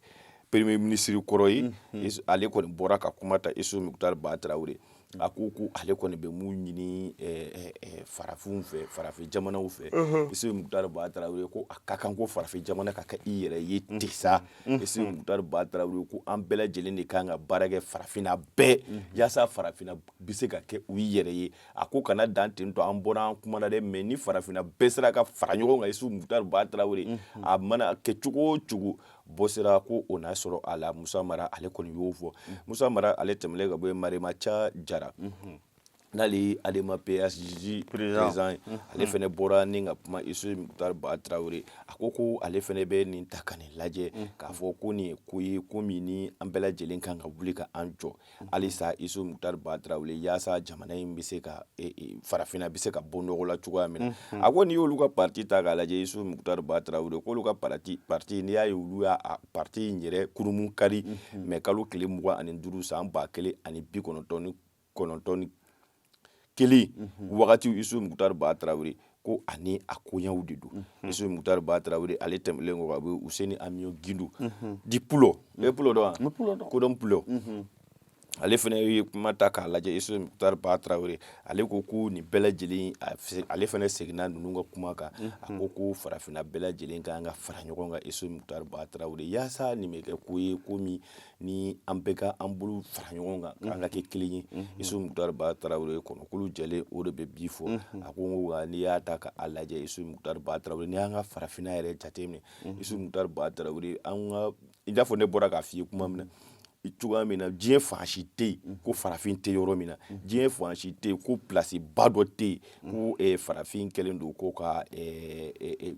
premier ministre kɔrɔ ye, ale kɔni bɔra ka kuma ta. Isufu Mukutari Ba Tarawele, a ko ko ale kɔni bɛ mun ɲini farafinw fɛ, farafin jamanaw fɛ? Isufu Mukutari Ba Tarawele ko a ka kan ko farafin jamana ka kɛ i yɛrɛ ye ten sa. Isufu Mukutari Ba Tarawele ko an bɛɛ lajɛlen de kan ka baara kɛ, farafinna bɛɛ, yaasa farafinna bɛ se ka kɛ u yɛrɛ ye. A ko kana dan ten tɔ, an bɔra an kumana dɛ, mais ni farafinna bɛɛ sera ka fara ɲɔgɔn kan, Isufu Mukutari Ba Tarawele, a mana kɛ cogo o cogo, bɔ sera ko o n'a sɔrɔ a la. Musa Mara, ale kɔni y'o fɔ. Musa Mara, ale tɛmɛlen ka bɔ yen, Marema Ca Jara, n'ale ye Adema PSG président ye, ale fɛnɛ bɔra ni ka kuma. Isufu Mukutari Ba Tarawele, a ko ko ale fɛnɛ bɛ nin ta ka nin lajɛ k'a fɔ ko nin ye ko ye, ko min ni an bɛɛ lajɛlen kan ka wuli ka an jɔ halisa, Isufu Mukutari Ba Tarawele, yaasa jamana in bɛ se ka, farafinna bɛ se ka bɔ nɔgɔ la cogoya min na. A ko n'i y'olu ka parti ta k'a lajɛ, Isufu Mukutari Ba Tarawele, k'olu ka parti, n'i y'a ye olu y'a parti in yɛrɛ kurumu kari mɛ kalo tile 25 san 1991 wagati, Isufu Mukutari Ba Tarawele, ko ani a koɲɛw de don. Isufu Mukutari Ba Tarawele, ale tɛmɛlen kɔ ka bɔ, Useni Amiɔn Gindo di Pulo, e Pulo dɔn wa? Kodɔn Pulo, ale fana ye kuma ta k'a lajɛ. Isufu Mukutari Ba Tarawele, ale ko ko nin bɛɛ lajɛlen, ale fana seginna ninnu ka kuma kan. A ko ko farafinna bɛɛ lajɛlen kan ka fara ɲɔgɔn kan, Isufu Mukutari Ba Tarawele, yaasa nin bɛ kɛ ko ye, ko min ni an bɛɛ ka an bolo fara ɲɔgɔn kan k'an ka kɛ kelen ye. Isufu Mukutari Ba Tarawele, kɔnɔkulu jɛlen, o de bɛ bi fɔ. A ko nka n'i y'a ta k'a lajɛ, Isufu Mukutari Ba Tarawele, n'i y'an ka farafinna yɛrɛ jateminɛ, Isufu Mukutari Ba Tarawele, an ka, i n'a fɔ ne bɔra k'a f'i ye kuma min na cogoya min na, diɲɛ fan si tɛ yen ko farafin tɛ yɔrɔ min na, diɲɛ fan si tɛ yen ko place ba dɔ tɛ yen ko farafin kɛlen don ko ka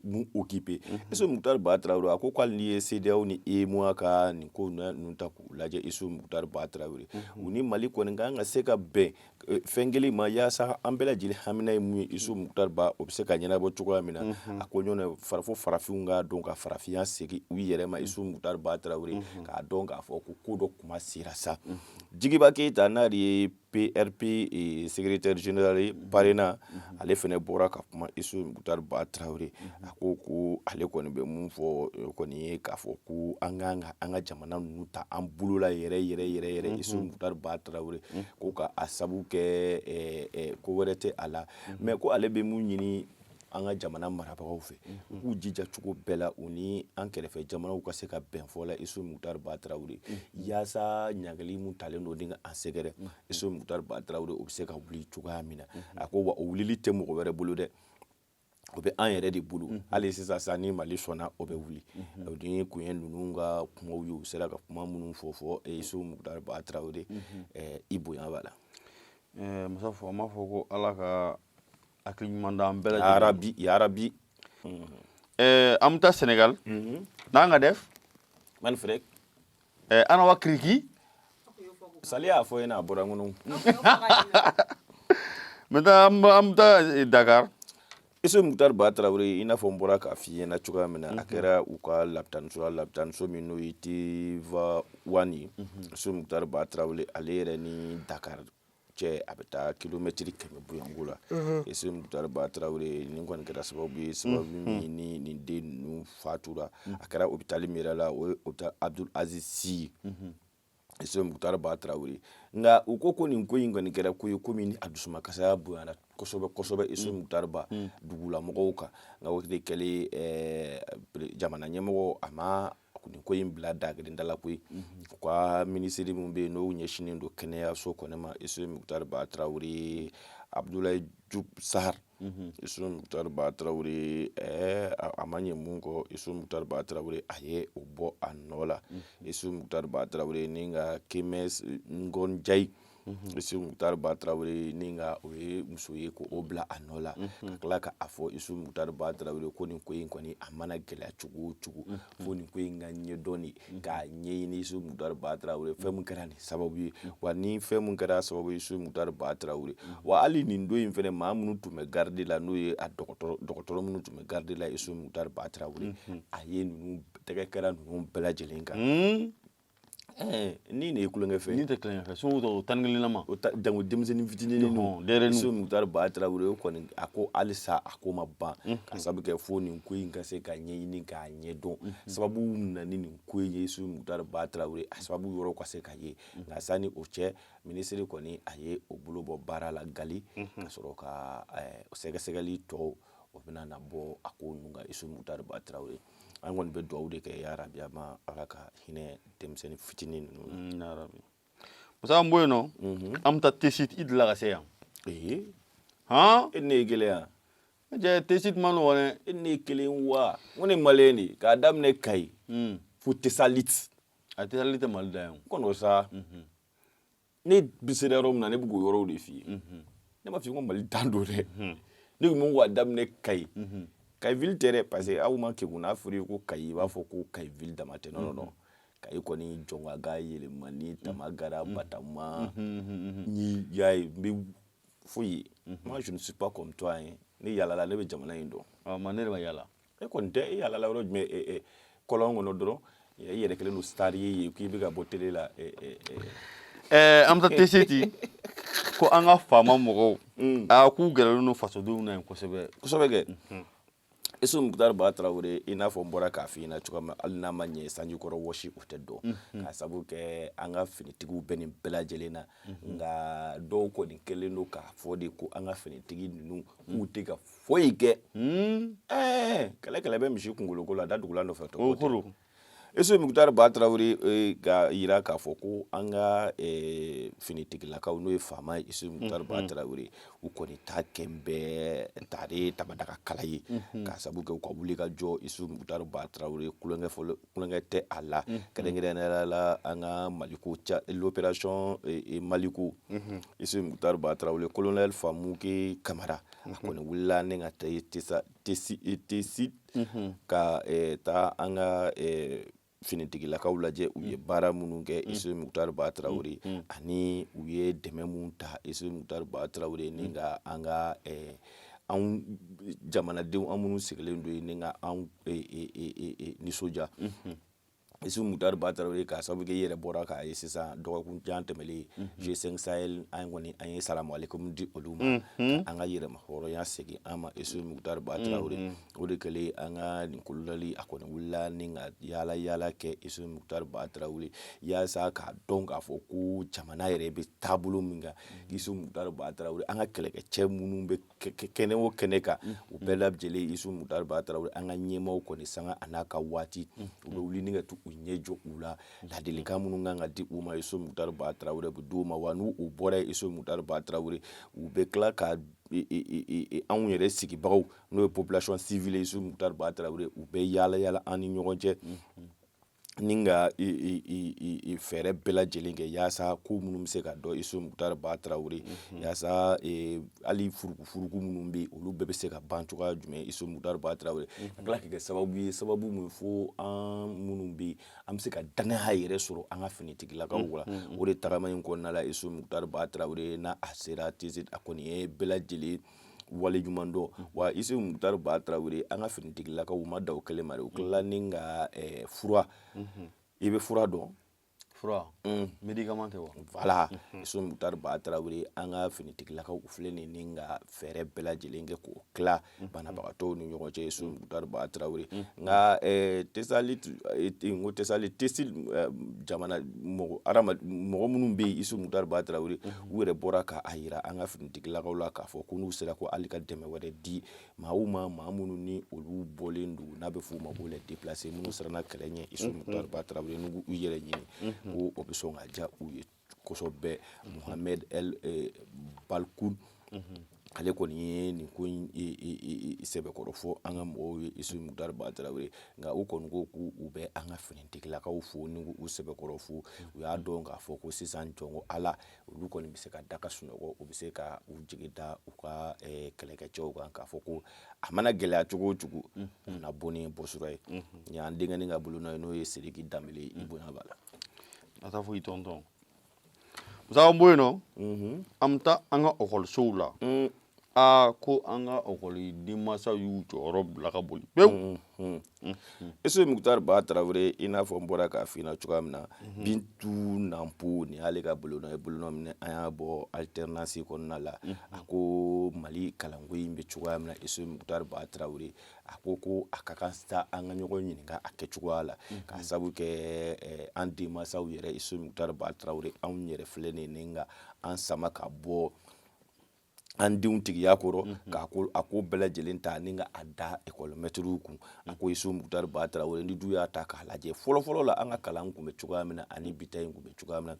mun occuper. Isufu Mukutari Ba Tarawele, a ko k'ale n'i ye CEDEAO ni UEMOA ka nin ko ninnu ta k'u lajɛ, Isufu Mukutari Ba Tarawele, u ni Mali kɔni kan ka se ka bɛn fɛn kelen ma yaasa an bɛɛ lajɛlen hamina ye mun ye, Isufu Mukutari Ba, o bɛ se ka ɲɛnabɔ cogoya min na. A ko ɲɔgɔn farafo farafinw k'a dɔn ka farafinya segin u yɛrɛ ma, Isufu Mukutari Ba Tarawele, k'a dɔn k'a fɔ ko ko dɔ kuma sera sa. Jigiba Keyita, n'ale ye PRP secrétaire général ye PARENA, ale fɛnɛ bɔra ka kuma. Isufu Mukutari Ba Tarawele, a ko ko ale kɔni bɛ mun fɔ kɔni ye k'a fɔ ko an kan ka an ka jamana ninnu ta an bolo la yɛrɛ yɛrɛ yɛrɛ yɛrɛ. Isufu Mukutari Ba Tarawele ko ka a sabu kɛ ko wɛrɛ tɛ a la, mais ko ale bɛ mun ɲini an ka jamana marabagaw fɛ, u k'u jija cogo bɛɛ la, u ni an kɛrɛfɛ jamanaw ka se ka bɛn fɔ la, Isufu Mukutari Ba Tarawele, yaasa ɲangali mun talen don ni ka an sɛgɛrɛ, Isufu Mukutari Ba Tarawele, o bɛ se ka wuli cogoya min na. A ko wa o wulili tɛ mɔgɔ wɛrɛ bolo dɛ, o bɛ an yɛrɛ de bolo. Hali sisan sa, ni Mali sɔnna, o bɛ wuli. O ni kun ye ninnu ka kumaw ye, u sera ka kuma minnu fɔ. Isufu Mukutari Ba Tarawele, i bonya b'a la. Musa fɔ, an b'a fɔ ko Ala ka hakili ɲuman d'an bɛɛ lajɛlen. Yarabi, yarabi. An bɛ taa Sénégal. N'a nga def? Man frek. Ana wa Kiriki. Sali y'a fɔ ɲɛna, a bɔra n kɔnɔ. Maintenant an bɛ taa Dakar. Isufu Mukutari Ba Tarawele, i n'a fɔ n bɔra k'a f'i ɲɛna cogoya min na, a kɛra u ka lapitaniso la, lapitaniso min n'o ye Tivaouane ye. Isufu Mukutari Ba Tarawele, ale yɛrɛ ni Dakar cɛ, a bɛ taa kilomɛtiri 100 bonyanko la. Isufu Mukutari Ba Tarawele, nin kɔni kɛra sababu ye, sababu min ni nin den ninnu fatura. A kɛra hôpital min yɛrɛ la, o ye hôpital Abdul Aziz Sy. Isu Mukutari Ba Tarawele. Nka u ko ko nin ko in kɔni kɛra ko ye ko min a dusumakasaya bonyana kosɛbɛ kosɛbɛ Isu Mukutari Ba dugulamɔgɔw kan. Nka o de kɛlen, jamana ɲɛmɔgɔ a ma nin ko in bila dagirinda la koyi. U ka minisiri min bɛ yen, n'o ɲɛsinnen don kɛnɛyaso kɔni ma, Isu Mukutari Ba Tarawele, Abudulayi Jup Sahar, Isu Mukutari Ba Tarawele, a ma ɲɛ mun kɔ, Isu Mukutari Ba Tarawele a ye o bɔ a nɔ la. Isu Mukutari Ba Tarawele ni ka Kemɛ Ngɔn Jayi, Isu Mukutari Ba Tarawele, ni ka o ye muso ye, ko o bila a nɔ la, ka tila ka a fɔ Isu Mukutari Ba Tarawele ko nin ko in kɔni, a mana gɛlɛya cogo o cogo, fo nin ko in ka ɲɛdɔn de, k'a ɲɛɲini Isu Mukutari Ba Tarawele, fɛn min kɛra nin sababu ye, wa ni fɛn min kɛra sababu ye, Isu Mukutari Ba Tarawele. Wa hali nin don in fɛnɛ, maa minnu tun bɛ garde la, n'o ye a dɔgɔtɔrɔ minnu tun bɛ garde la, Isu Mukutari Ba Tarawele, a ye ninnu tɛgɛ kɛra ninnu bɛɛ lajɛlen kan. Ni nin ye tulonkɛ fɛn? Ni tɛ tulonkɛ fɛn, so o 11 ma. O ta jango denmisɛnnin fitinin ninnu. Denyɛrɛninw. Isu Mukutari Ba Tarawele, o kɔni a ko halisa a ko ma ban, ka sababu kɛ fo nin ko in ka se ka ɲɛɲini k'a ɲɛdɔn, sababu min na ni nin ko in ye, Isu Mukutari Ba Tarawele, a sababu yɔrɔ ka se ka ye. Nka sani o cɛ, minisiri kɔni a ye o bolo bɔ baara la gali, ka sɔrɔ ka sɛgɛsɛgɛli tɔw o bɛna na bɔ a ko ninnu kan. Isu Mukutari Ba Tarawele, an kɔni bɛ dugawu de kɛ, yarabi a ma Ala ka hinɛ denmisɛnnin fitinin ninnu na. Yarabi. Musa, an bɔ yen nɔ, an bɛ taa Tesit. I delila ka se yan? Ee. Han. E ne ye kelen yan. Cɛ, Tesit ma nɔgɔn dɛ. E ne ye kelen wa? N ko ne maliyɛn de, k'a daminɛ Kayi fo Tesalit. A Tesalit tɛ Mali da yan. Kɔnɔ sa, ne bi sera yɔrɔ min na, ne bɛ k'o yɔrɔw de f'i ye. Ne m'a f'i ye ko Mali dan don dɛ. Ne ko k'a daminɛ Kayi, Kayi ville tɛ dɛ, parce que aw ma kekun. N'a fɔra i ye ko Kayi, i b'a fɔ ko Kayi ville dama tɛ. Non, non, non, Kayi kɔni, Jɔnkaga, Yɛlɛmani, Tamagara, Batama ni y'a ye, n bɛ foyi ye. Moi, je ne suis pas comme toi hein. Ne yaalala, ne bɛ jamana in dɔn. Ɔ, ma ne de ma yala. E kɔni tɛ, e yaalala yɔrɔ jumɛn? Kɔlɔn kɔnɔ dɔrɔn, i yɛrɛ kɛlen don star ye k'i bɛ ka bɔ télé la. An bɛ taa Tesiti, ko an ka faama mɔgɔw aa, k'u gɛrɛlen don fasodenw na yen kosɛbɛ. Kosɛbɛ kɛ, Isu Mukutari Ba Tarawele. I n'a fɔ n bɔra k'a f'i ɲɛna cogoya min na, hali n'a ma ɲɛ sanji kɔrɔ wɔsi, o tɛ dɔn, k'a sababu kɛ an ka finitigiw bɛ nin bɛɛ lajɛlen na. Nka dɔw kɔni kɛlen don k'a fɔ de ko an ka finitigi ninnu k'u tɛ ka foyi kɛ. Kɛlɛ kɛlɛ bɛ misi kunkoloko la, da dugulan nɔfɛ tɔ. O ko don. Isu Mukutari Ba Tarawele ka yira k'a fɔ ko an ka finitigilakaw, n'o ye faama ye, Isu Mukutari Ba Tarawele, u kɔni ta kɛ bɛɛ tare tabadaga kala ye, k'a sababu kɛ u ka wuli ka jɔ, Isu Mukutari Ba Tarawele, kulonkɛ fɔlɔ kulonkɛ tɛ a la. Kɛrɛnkɛrɛnnenya la, an ka Maliko ca, l'opération Maliko, Isu Mukutari Ba Tarawele, colonel Famuke Kamara, a kɔni wulila ne ka Tesi ka taa an ka finitigilakaw lajɛ, u ye baara minnu kɛ, Isu Mukutari Ba Tarawele, ani u ye dɛmɛ mun ta, Isu Mukutari Ba Tarawele, ni ka an ka anw jamanadenw, an minnu sigilen don yen, ni ka anw nisɔndiya, Isu Mukutari Ba Tarawele, k'a sababu kɛ i yɛrɛ bɔra k'a ye sisan, dɔgɔkun jan tɛmɛlen, G5 Sahel, an kɔni an ye salamu aleykum di olu ma, ka an ka yɛrɛma hɔrɔnya segin an ma, Isu Mukutari Ba Tarawele. O de kɛlen, an ka nin kolonɛli, a kɔni wulila ni ka yaala yaala kɛ, Isu Mukutari Ba Tarawele, yaasa k'a dɔn k'a fɔ ko jamana yɛrɛ bɛ taabolo min kan, Isu Mukutari Ba Tarawele, an ka kɛlɛkɛcɛ minnu bɛ kɛnɛ o kɛnɛ kan, u bɛɛ lajɛlen, Isu Mukutari Ba Tarawele, an ka ɲɛmaaw kɔni, sanga a n'a ka waati, u bɛ wuli ni ka t'u ɲɛ jɔ u la. Ladilikan minnu kan ka di u ma, Isu Mukutari Ba Tarawele, bɛ d'u ma. Wa n'u u bɔra yen, Isu Mukutari Ba Tarawele, u bɛ tila ka anw yɛrɛ sigibagaw, n'o ye population civile, Isu Mukutari Ba Tarawele, u bɛ yaala yaala an ni ɲɔgɔn cɛ, ni ka fɛɛrɛ bɛɛ lajɛlen kɛ yaasa ko minnu bɛ se ka dɔn, Isu Mukutari Ba Tarawele, yaasa hali furukufuruku minnu bɛ yen, olu bɛɛ bɛ se ka ban cogoya jumɛn, Isu Mukutari Ba Tarawele, ka tila ka kɛ sababu ye, sababu min fo an minnu bɛ yen, an bɛ se ka danaya yɛrɛ sɔrɔ an ka finitigilakaw la. O de tagama in kɔnɔna la, Isu Mukutari Ba Tarawele, n'a a sera Tese, a kɔni ye bɛɛ lajɛlen waleɲuman dɔn. Wa Isu Mukutari Ba Tarawele, an ka finitigilakaw ma da o kelen ma dɛ, u tilala ni ka fura, i bɛ fura dɔn? Fura, médicament tɛ wa? Voilà, Isu Mukutari Ba Tarawele, an ka finitigilakaw u filɛ nin ni ka fɛɛrɛ bɛɛ lajɛlen kɛ k'o tila banabagatɔw ni ɲɔgɔn cɛ, Isu Mukutari Ba Tarawele. Nka Tesalit, n ko Tesalit, Tesil jamana mɔgɔ adama mɔgɔ minnu bɛ yen, Isu Mukutari Ba Tarawele, u yɛrɛ bɔra k'a yira an ka finitigilakaw la k'a fɔ ko n'u sera ko hali ka dɛmɛ wɛrɛ di maaw ma, maa minnu ni olu bɔlen don, n'a bɛ f'u ma ko les déplacés, minnu siranna kɛlɛ ɲɛ, Isu Mukutari Ba Tarawele, n'u u yɛrɛ ɲini, ko o bɛ sɔn ka diya u ye kosɛbɛ. Mohamed El Balkoun, ale kɔni ye nin ko in sɛbɛkɔrɔ fɔ an ka mɔgɔw ye, Isu Mukutari Ba Tarawele. Nka u kɔni ko k'u bɛ an ka finitigilakaw fo ni u sɛbɛkɔrɔ fo. U y'a dɔn k'a fɔ ko sisan jɔnko Ala, olu kɔni bɛ se ka da ka sunɔgɔ, u bɛ se ka u jigi da u ka kɛlɛkɛcɛw kan k'a fɔ ko a mana gɛlɛya cogo o cogo, u na bɔ ni bɔsura ye. Nin y'an denkɛnin ka bolonɔ ye, n'o ye Sidiki Danbele, i bonya b'a la. A t'a fɔ i tɔntɔn Musa. An bɔ yen nɔ, an bɛ taa an ka ekɔlisow la. Aa, ko an ka ekɔli denmansaw y'u jɔyɔrɔ bila ka boli pewu. Isu Mukutari Ba Tarawele, i n'a fɔ n bɔra k'a f'i ɲɛna cogoya min na, Bintu Nanpo, nin y'ale ka bolonɔ ye, bolonɔ min an y'a bɔ alternance kɔnɔna la. A ko Mali kalanko in bɛ cogoya min na, Isu Mukutari Ba Tarawele, a ko ko a ka kan sa an ka ɲɔgɔn ɲininka a kɛcogoya la, k'a sabu kɛ an denmansaw yɛrɛ, Isu Mukutari Ba Tarawele, anw yɛrɛ filɛ nin ye ka an sama ka bɔ an denw tigiya kɔrɔ, k'a ko a ko bɛɛ lajɛlen ta ni ka a da ekɔlimɛtiriw kun. A ko Isu Mukutari Ba Tarawele, ni du y'a ta k'a lajɛ, fɔlɔfɔlɔ la an ka kalan kun bɛ cogoya min na ani bi ta in kun bɛ cogoya min na,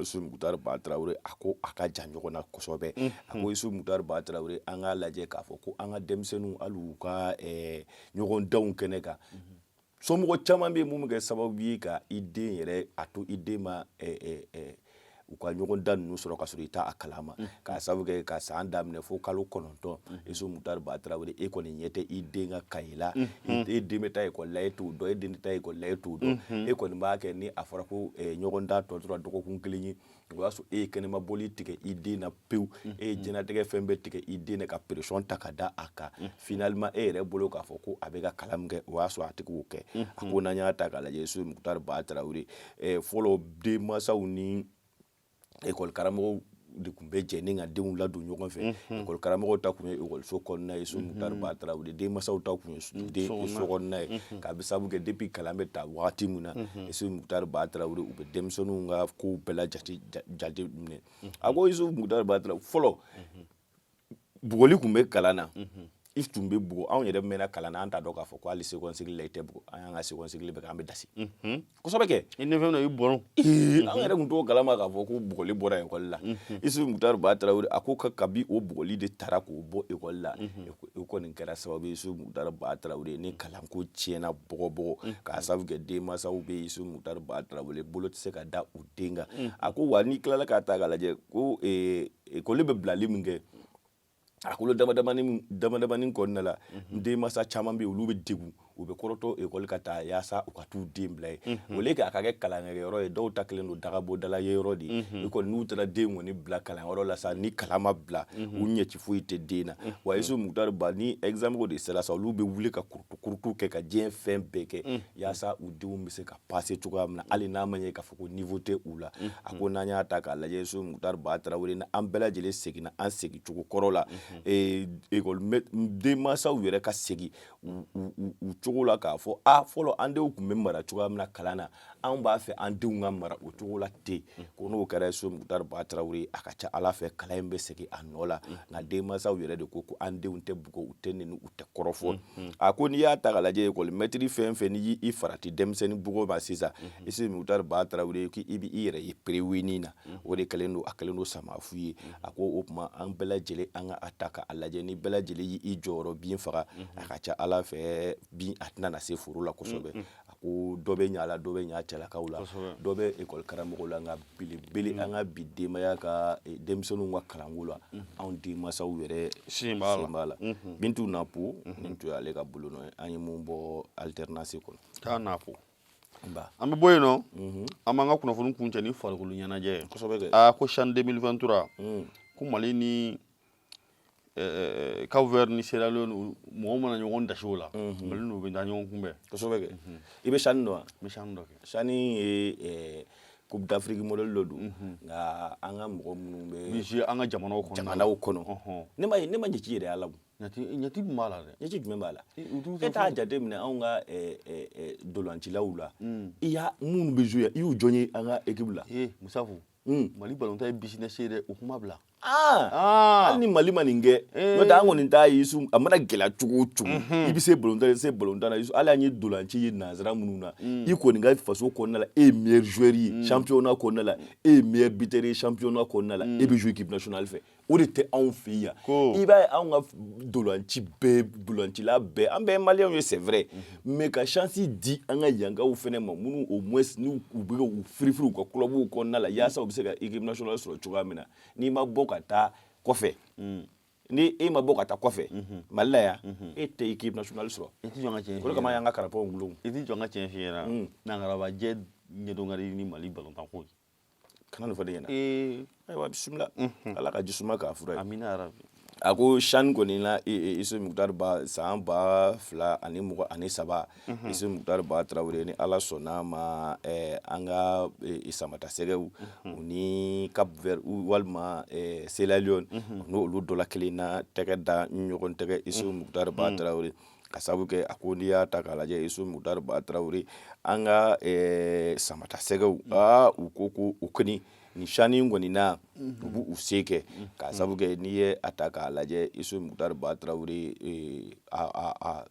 Isu Mukutari Ba Tarawele, a ko a ka jan ɲɔgɔn na kosɛbɛ. A ko Isu Mukutari Ba Tarawele, an k'a lajɛ k'a fɔ ko an ka denmisɛnninw, hali u ka ɲɔgɔndanw kɛnɛ kan, somɔgɔ caman bɛ yen mun bɛ kɛ sababu ye ka i den yɛrɛ a to i den ma u ka ɲɔgɔn da ninnu sɔrɔ ka sɔrɔ i t'a kalama, k'a sababu kɛ ka san daminɛ fo kalo 9, Isu Mukutari Ba Tarawele, e kɔni ɲɛ tɛ i den ka kaye la. E den bɛ taa ekɔli la, e t'o dɔn. E den tɛ taa ekɔli la, e t'o dɔn. E kɔni b'a kɛ ni a fɔra ko ɲɔgɔn da tɔ tora dɔgɔkun kelen ye, o y'a sɔrɔ e ye kɛnɛma bɔli tigɛ i den na pewu, e ye diɲɛlatigɛ fɛn bɛɛ tigɛ i den na, ka pression ta ka da a kan. Finalement, e yɛrɛ bolo k'a fɔ ko a bɛ ka kalan min kɛ, o y'a sɔrɔ a tɛ k'o kɛ. A ko n'an y'a ta k'a lajɛ, Isu Mukutari Ba Tarawele, fɔlɔ denmansaw ni ekɔli karamɔgɔw de tun bɛ jɛ ni ka denw ladon ɲɔgɔn fɛ. Ekɔli karamɔgɔw ta tun ye ekɔliso kɔnɔna ye, Isu Mukutari Ba Tarawele, denmansaw ta tun ye den so kɔnɔna ye, k'a bɛ sababu kɛ depuis kalan bɛ ta wagati min na, Isu Mukutari Ba Tarawele, u bɛ denmisɛnninw ka kow bɛɛ la jate minɛ. A ko Isu Mukutari Ba Tarawele, fɔlɔ bugɔli tun bɛ kalan na, i tun bɛ bugɔ. Anw yɛrɛ mɛnna kalan na, an t'a dɔn k'a fɔ ko hali seconde cycle la i tɛ bugɔ. An y'an ka seconde cycle bɛɛ kɛ, an bɛ dasi kosɛbɛ kɛ. I ni fɛn i bɔrɔ. An yɛrɛ tun t'o kalama k'a fɔ ko bugɔli bɔra ekɔli la. Isu Mukutari Ba Tarawele, a ko kabi o bugɔli de taara k'o bɔ ekɔli la, o kɔni kɛra sababu ye, Isu Mukutari Ba Tarawele, ni kalanko tiɲɛna bɔgɔbɔgɔ, k'a sababu kɛ denmansaw bɛ yen, Isu Mukutari Ba Tarawele, bolo tɛ se ka da u den kan. A ko wa n'i tilala k'a ta k'a lajɛ ko ekɔli bɛ bilali min kɛ a kolo dama damani dama damani kɔnɔna la, denmansa caman bɛ yen, olu bɛ degun, u bɛ kɔrɔtɔ ekɔli ka taa yaasa u ka t'u den bila yen, au lieu que a ka kɛ kalankɛyɔrɔ ye. Dɔw ta kɛlen don dagabodala ye yɔrɔ de ye. I kɔni n'u taara den kɔni bila kalanyɔrɔ la sa, ni kalan ma bila, u ɲɛci foyi tɛ den na. Wa Isu Mukutari Ba, ni examen ko de sera sa, olu bɛ wuli ka kurutu kurutu kɛ, ka diɲɛ fɛn bɛɛ kɛ yaasa u denw bɛ se ka passer cogoya min na, hali n'a ma ɲɛ k'a fɔ ko niveau tɛ u la. A ko n'an y'a ta k'a lajɛ, Isu Mukutari Ba Tarawele, ni an bɛɛ lajɛlen seginna an segin cogo kɔrɔ la, ekɔli denmansaw yɛrɛ ka segin u cogo la k'a fɔ a fɔlɔ an denw tun bɛ mara cogoya min na kalan na, anw b'a fɛ an denw ka mara o cogo la ten. Ko n'o kɛra, Isu Mukutari Ba Tarawele, a ka ca Ala fɛ kalan in bɛ segin a nɔ la. Nka denmansaw yɛrɛ de ko ko an denw tɛ bugɔ, u tɛ nɛni, u tɛ kɔrɔfɔ. A ko n'i y'a ta k'a lajɛ, ekɔli mɛtiri fɛn fɛn n'i y'i farati denmisɛnnin bugɔ ma sisan, Isu Mukutari Ba Tarawele, k'i bɛ i yɛrɛ ye pereweni na, o de kɛlen don, a kɛlen don samafu ye. A ko o tuma an bɛɛ lajɛlen an ka a ta k'a lajɛ, ni bɛɛ lajɛlen y'i jɔyɔrɔ bin faga, a ka ca Ala fɛ bin a tɛna na se foro la kosɛbɛ. A ko dɔ bɛ ɲa la, dɔ bɛ ɲa cɛlakaw la, dɔ bɛ ekɔli karamɔgɔw la, nka belebele an ka bi denbaya ka denmisɛnninw ka kalanko la, anw denmansaw yɛrɛ sen b'a la. Bintu Napo, nin tun y'ale ka bolonɔ ye, an ye mun bɔ alternance kɔnɔ. Taa Napo. An bɛ bɔ yen nɔ, an b'an ka kunnafoni kuncɛ ni farikolo ɲɛnajɛ ye. Kosɛbɛ. Aa, ko CHAN 2023, ko Mali ni Cap Vert ni Sierra Leone, mɔgɔw mana ɲɔgɔn dasi o la, Mali n'u bɛ taa ɲɔgɔn kunbɛn. Kosɛbɛ kɛ. I bɛ CHAN dɔn wa? N bɛ CHAN dɔn kɛ. CHAN ye Coupe d'Afrique modèle dɔ don, nka an ka mɔgɔ minnu bɛ bɛ jouer an ka jamanaw kɔnɔ. Jamanaw kɔnɔ, ne ma ɲɛci yɛrɛ y'a la o. Ɲɛti min b'a la dɛ. Ɲɛci jumɛn b'a la? E t'a jateminɛ anw ka dolancilaw la, i y'a minnu bɛ jouer, i y'u jɔn ye an ka équipe la? Ee Musafu, Mali balontan ye business ye dɛ, o kuma bila. Aa, hali ni Mali ma nin kɛ, n'o tɛ an kɔni t'a ye. Su a mana gɛlɛya cogo o cogo, i bɛ se balontan, i bɛ se balontan na. Hali an ye dolanci ye nanzara minnu na, i kɔni ka faso kɔnɔna la, e ye meilleur joueur ye championnat kɔnɔna la, e ye meilleur buteur ye championnat kɔnɔna la, e bɛ jouer équipe nationale fɛ. O de tɛ anw fɛ yan. I b'a ye, anw ka dolanci bɛɛ, dolancila bɛɛ, an bɛɛ ye maliyɛnw ye, c'est vrai, mais ka chance di an ka yankaw fɛnɛ ma, minnu au moins n'u u bɛ u firifiri u ka club kɔnɔna la, yaasa u bɛ se ka équipe nationale sɔrɔ cogoya min na. N'i ma bɔ ka taa kɔfɛ, ni e ma bɔ ka taa kɔfɛ Mali la yan, e tɛ équipe nationale sɔrɔ. I tɛ jɔ n ka tiɲɛ O de kama an y'an ka carapons gulon. I tɛ jɔ n ka tiɲɛ f'i ɲɛna, nangarabajɛ ɲɛdɔn ka di ni Mali balontan ko ye. Kana nin fɔ ne ɲɛna. Ayiwa, bisimila, Ala ka jisuma k'a fura ye. Amina yarabi. A ko CHAN kɔni na, Isu Mukutari Ba, san 2023, Isu Mukutari Ba Tarawele, ni Ala sɔnna ma, an ka Samata Sɛgɛw, u ni Cap Vert walima Sierra Leone, n'olu dɔ la kelen na tɛgɛ da ɲɔgɔn tɛgɛ. Isu Mukutari Ba Tarawele, ka sababu kɛ a ko n'i y'a ta k'a lajɛ, Isu Mukutari Ba Tarawele, an ka Samata Sɛgɛw, aa, u ko ko u kɔni nin CHAN in kɔni na, u b'u u se kɛ, k'a sababu kɛ n'i ye a ta k'a lajɛ, Isu Mukutari Ba Tarawele, a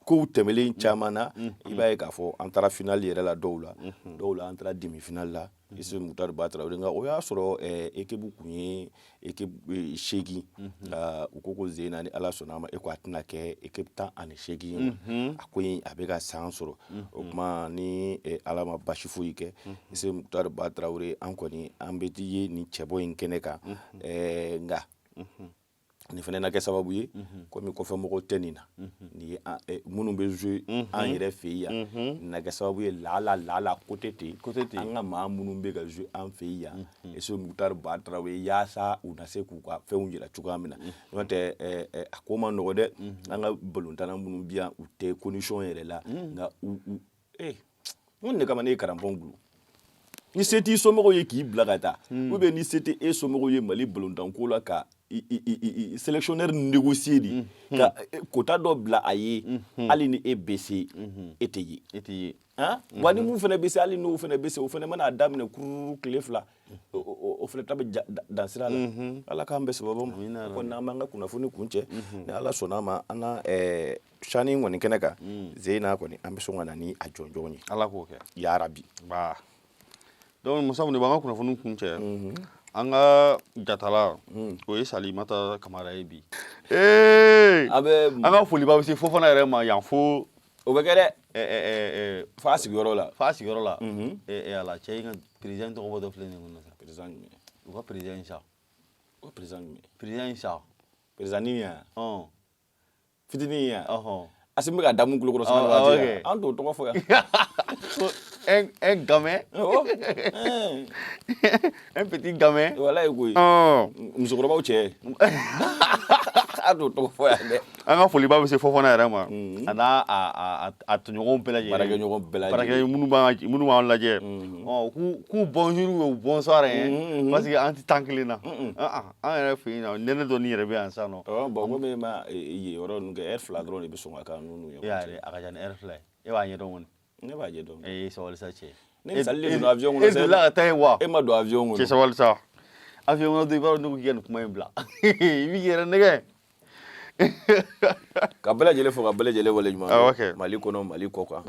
kow tɛmɛlen caman na, i b'a ye k'a fɔ an taara finale yɛrɛ la dɔw la, dɔw la an taara demi finale la, Isu Mukutari Ba Tarawele. Nka o y'a sɔrɔ équipe kun ye équipe 8, nka u ko ko zen na, ni Ala sɔnna a ma, e ko a tɛna kɛ équipe 18 ye. A ko in a bɛ ka san sɔrɔ. O tuma ni Ala ma basi foyi kɛ, Isu Mukutari Ba Tarawele, an kɔni an bɛ ye nin cɛbɔ in kɛnɛ kan. Nka nin fana na kɛ sababu ye, komi kɔfɛ mɔgɔw tɛ nin na, nin ye minnu bɛ jouer an yɛrɛ fɛ yen yan, nin na kɛ sababu ye laala laala côté ten, an ka maa minnu bɛ ka jouer an fɛ yan, Isu Mukutari Ba Tarawele, yaasa u na se k'u ka fɛnw yira cogoya min na. N'o tɛ, a ko ma nɔgɔ dɛ. An ka balontanna minnu bɛ yan, u tɛ condition yɛrɛ la. Nka u mun de kama ne ye crampon gulon? Ni se t'i somɔgɔw ye k'i bila ka taa, ou bien ni se tɛ e somɔgɔw ye Mali balontanko la, ka sélectionneur négocier de ka quota dɔ bila a ye, hali ni e bɛ se, e tɛ ye. E tɛ ye. Wa ni mun fana bɛ se, hali n'o fana bɛ se, o fana mana daminɛ kururu tile 2, o fana ta bɛ dan sira la. Ala k'an bɛn sababu ma. Kɔni an b'an ka kunnafoni kun cɛ. Ni Ala sɔnna a ma, an na CHAN kɔni kɛnɛ kan zena kɔni, an bɛ sɔn ka na ni a jɔnjɔn ye. Ala k'o kɛ. Yarabi. Ba donc Musa, de b'an ka kunnafoni kun cɛ. An ka jatala, o ye Salimata Kamara ye bi. A bɛ an ka foliba bɛ se Fofana yɛrɛ ma yan fo. O bɛ kɛ dɛ, f'a sigiyɔrɔ la. F'a sigiyɔrɔ la. Ala cɛ in ka président tɔgɔ bɔ dɔ filɛ nin kɔnɔ sa. Président jumɛn? U ka président in sa. O président jumɛn? Président in sa. Président nin yan? Ɔn. Fitinin yan? Ɔhɔn. Asimi bɛ ka da mun tulo kɔrɔ sanga ni waati yan, an t'o tɔgɔ fɔ yan. Un gamin. Un petit gamin. Walayi koyi. Musokɔrɔbaw cɛ, an t'o tɔgɔ fɔ yan dɛ. An ka foliba bɛ se Fofana yɛrɛ ma, a n'a a tɔɲɔgɔnw bɛɛ lajɛlen. Baarakɛɲɔgɔn bɛɛ lajɛlen. Baarakɛ minnu b'an lajɛ. Ɔ, k'u bonjour ou bonsoir hein, parce que an tɛ temps kelen na. An yɛrɛ fɛ yen nɔ, nɛnɛ dɔɔni yɛrɛ bɛ yan sisan nɔ. Bon, komi e ma yen yɔrɔ ninnu kɛ, heure 2 dɔrɔn de bɛ sɔn ka k'an n'u ɲɔgɔn cɛ. E y'a ye, a ka ca ni heure 2 ye. E b'a ɲɛdɔn kɔni. Ne b'a ɲɛdɔn. Ee, sabali sa cɛ. Ne ni Sali de donna avion kɔnɔ. E delila ka taa yen wa? E ma don avion kɔnɔ. Cɛ, sabali sa. Avion kɔnɔ don, i b'a dɔn ne ko k'i ka nin kuma in bila, i b'i yɛrɛ nɛgɛ. Ka bɛɛ lajɛlen fo, ka bɛɛ lajɛlen wale ɲuman dɔn, Mali kɔnɔ, Mali kɔ kan.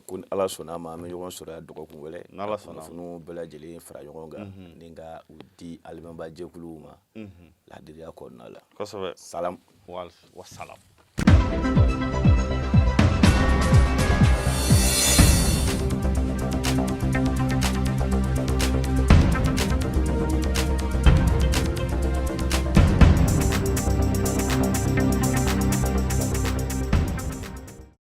Ko ni Ala sɔnna a ma, an bɛ ɲɔgɔn sɔrɔ yan dɔgɔkun wɛrɛ. N'Ala sɔnna. Kunnafoniw bɛɛ lajɛlen fara ɲɔgɔn kan ni ka u di alimabaa-jɛkuluw ma ladiriya kɔnɔna la. Kosɛbɛ. Salam. Wa salam.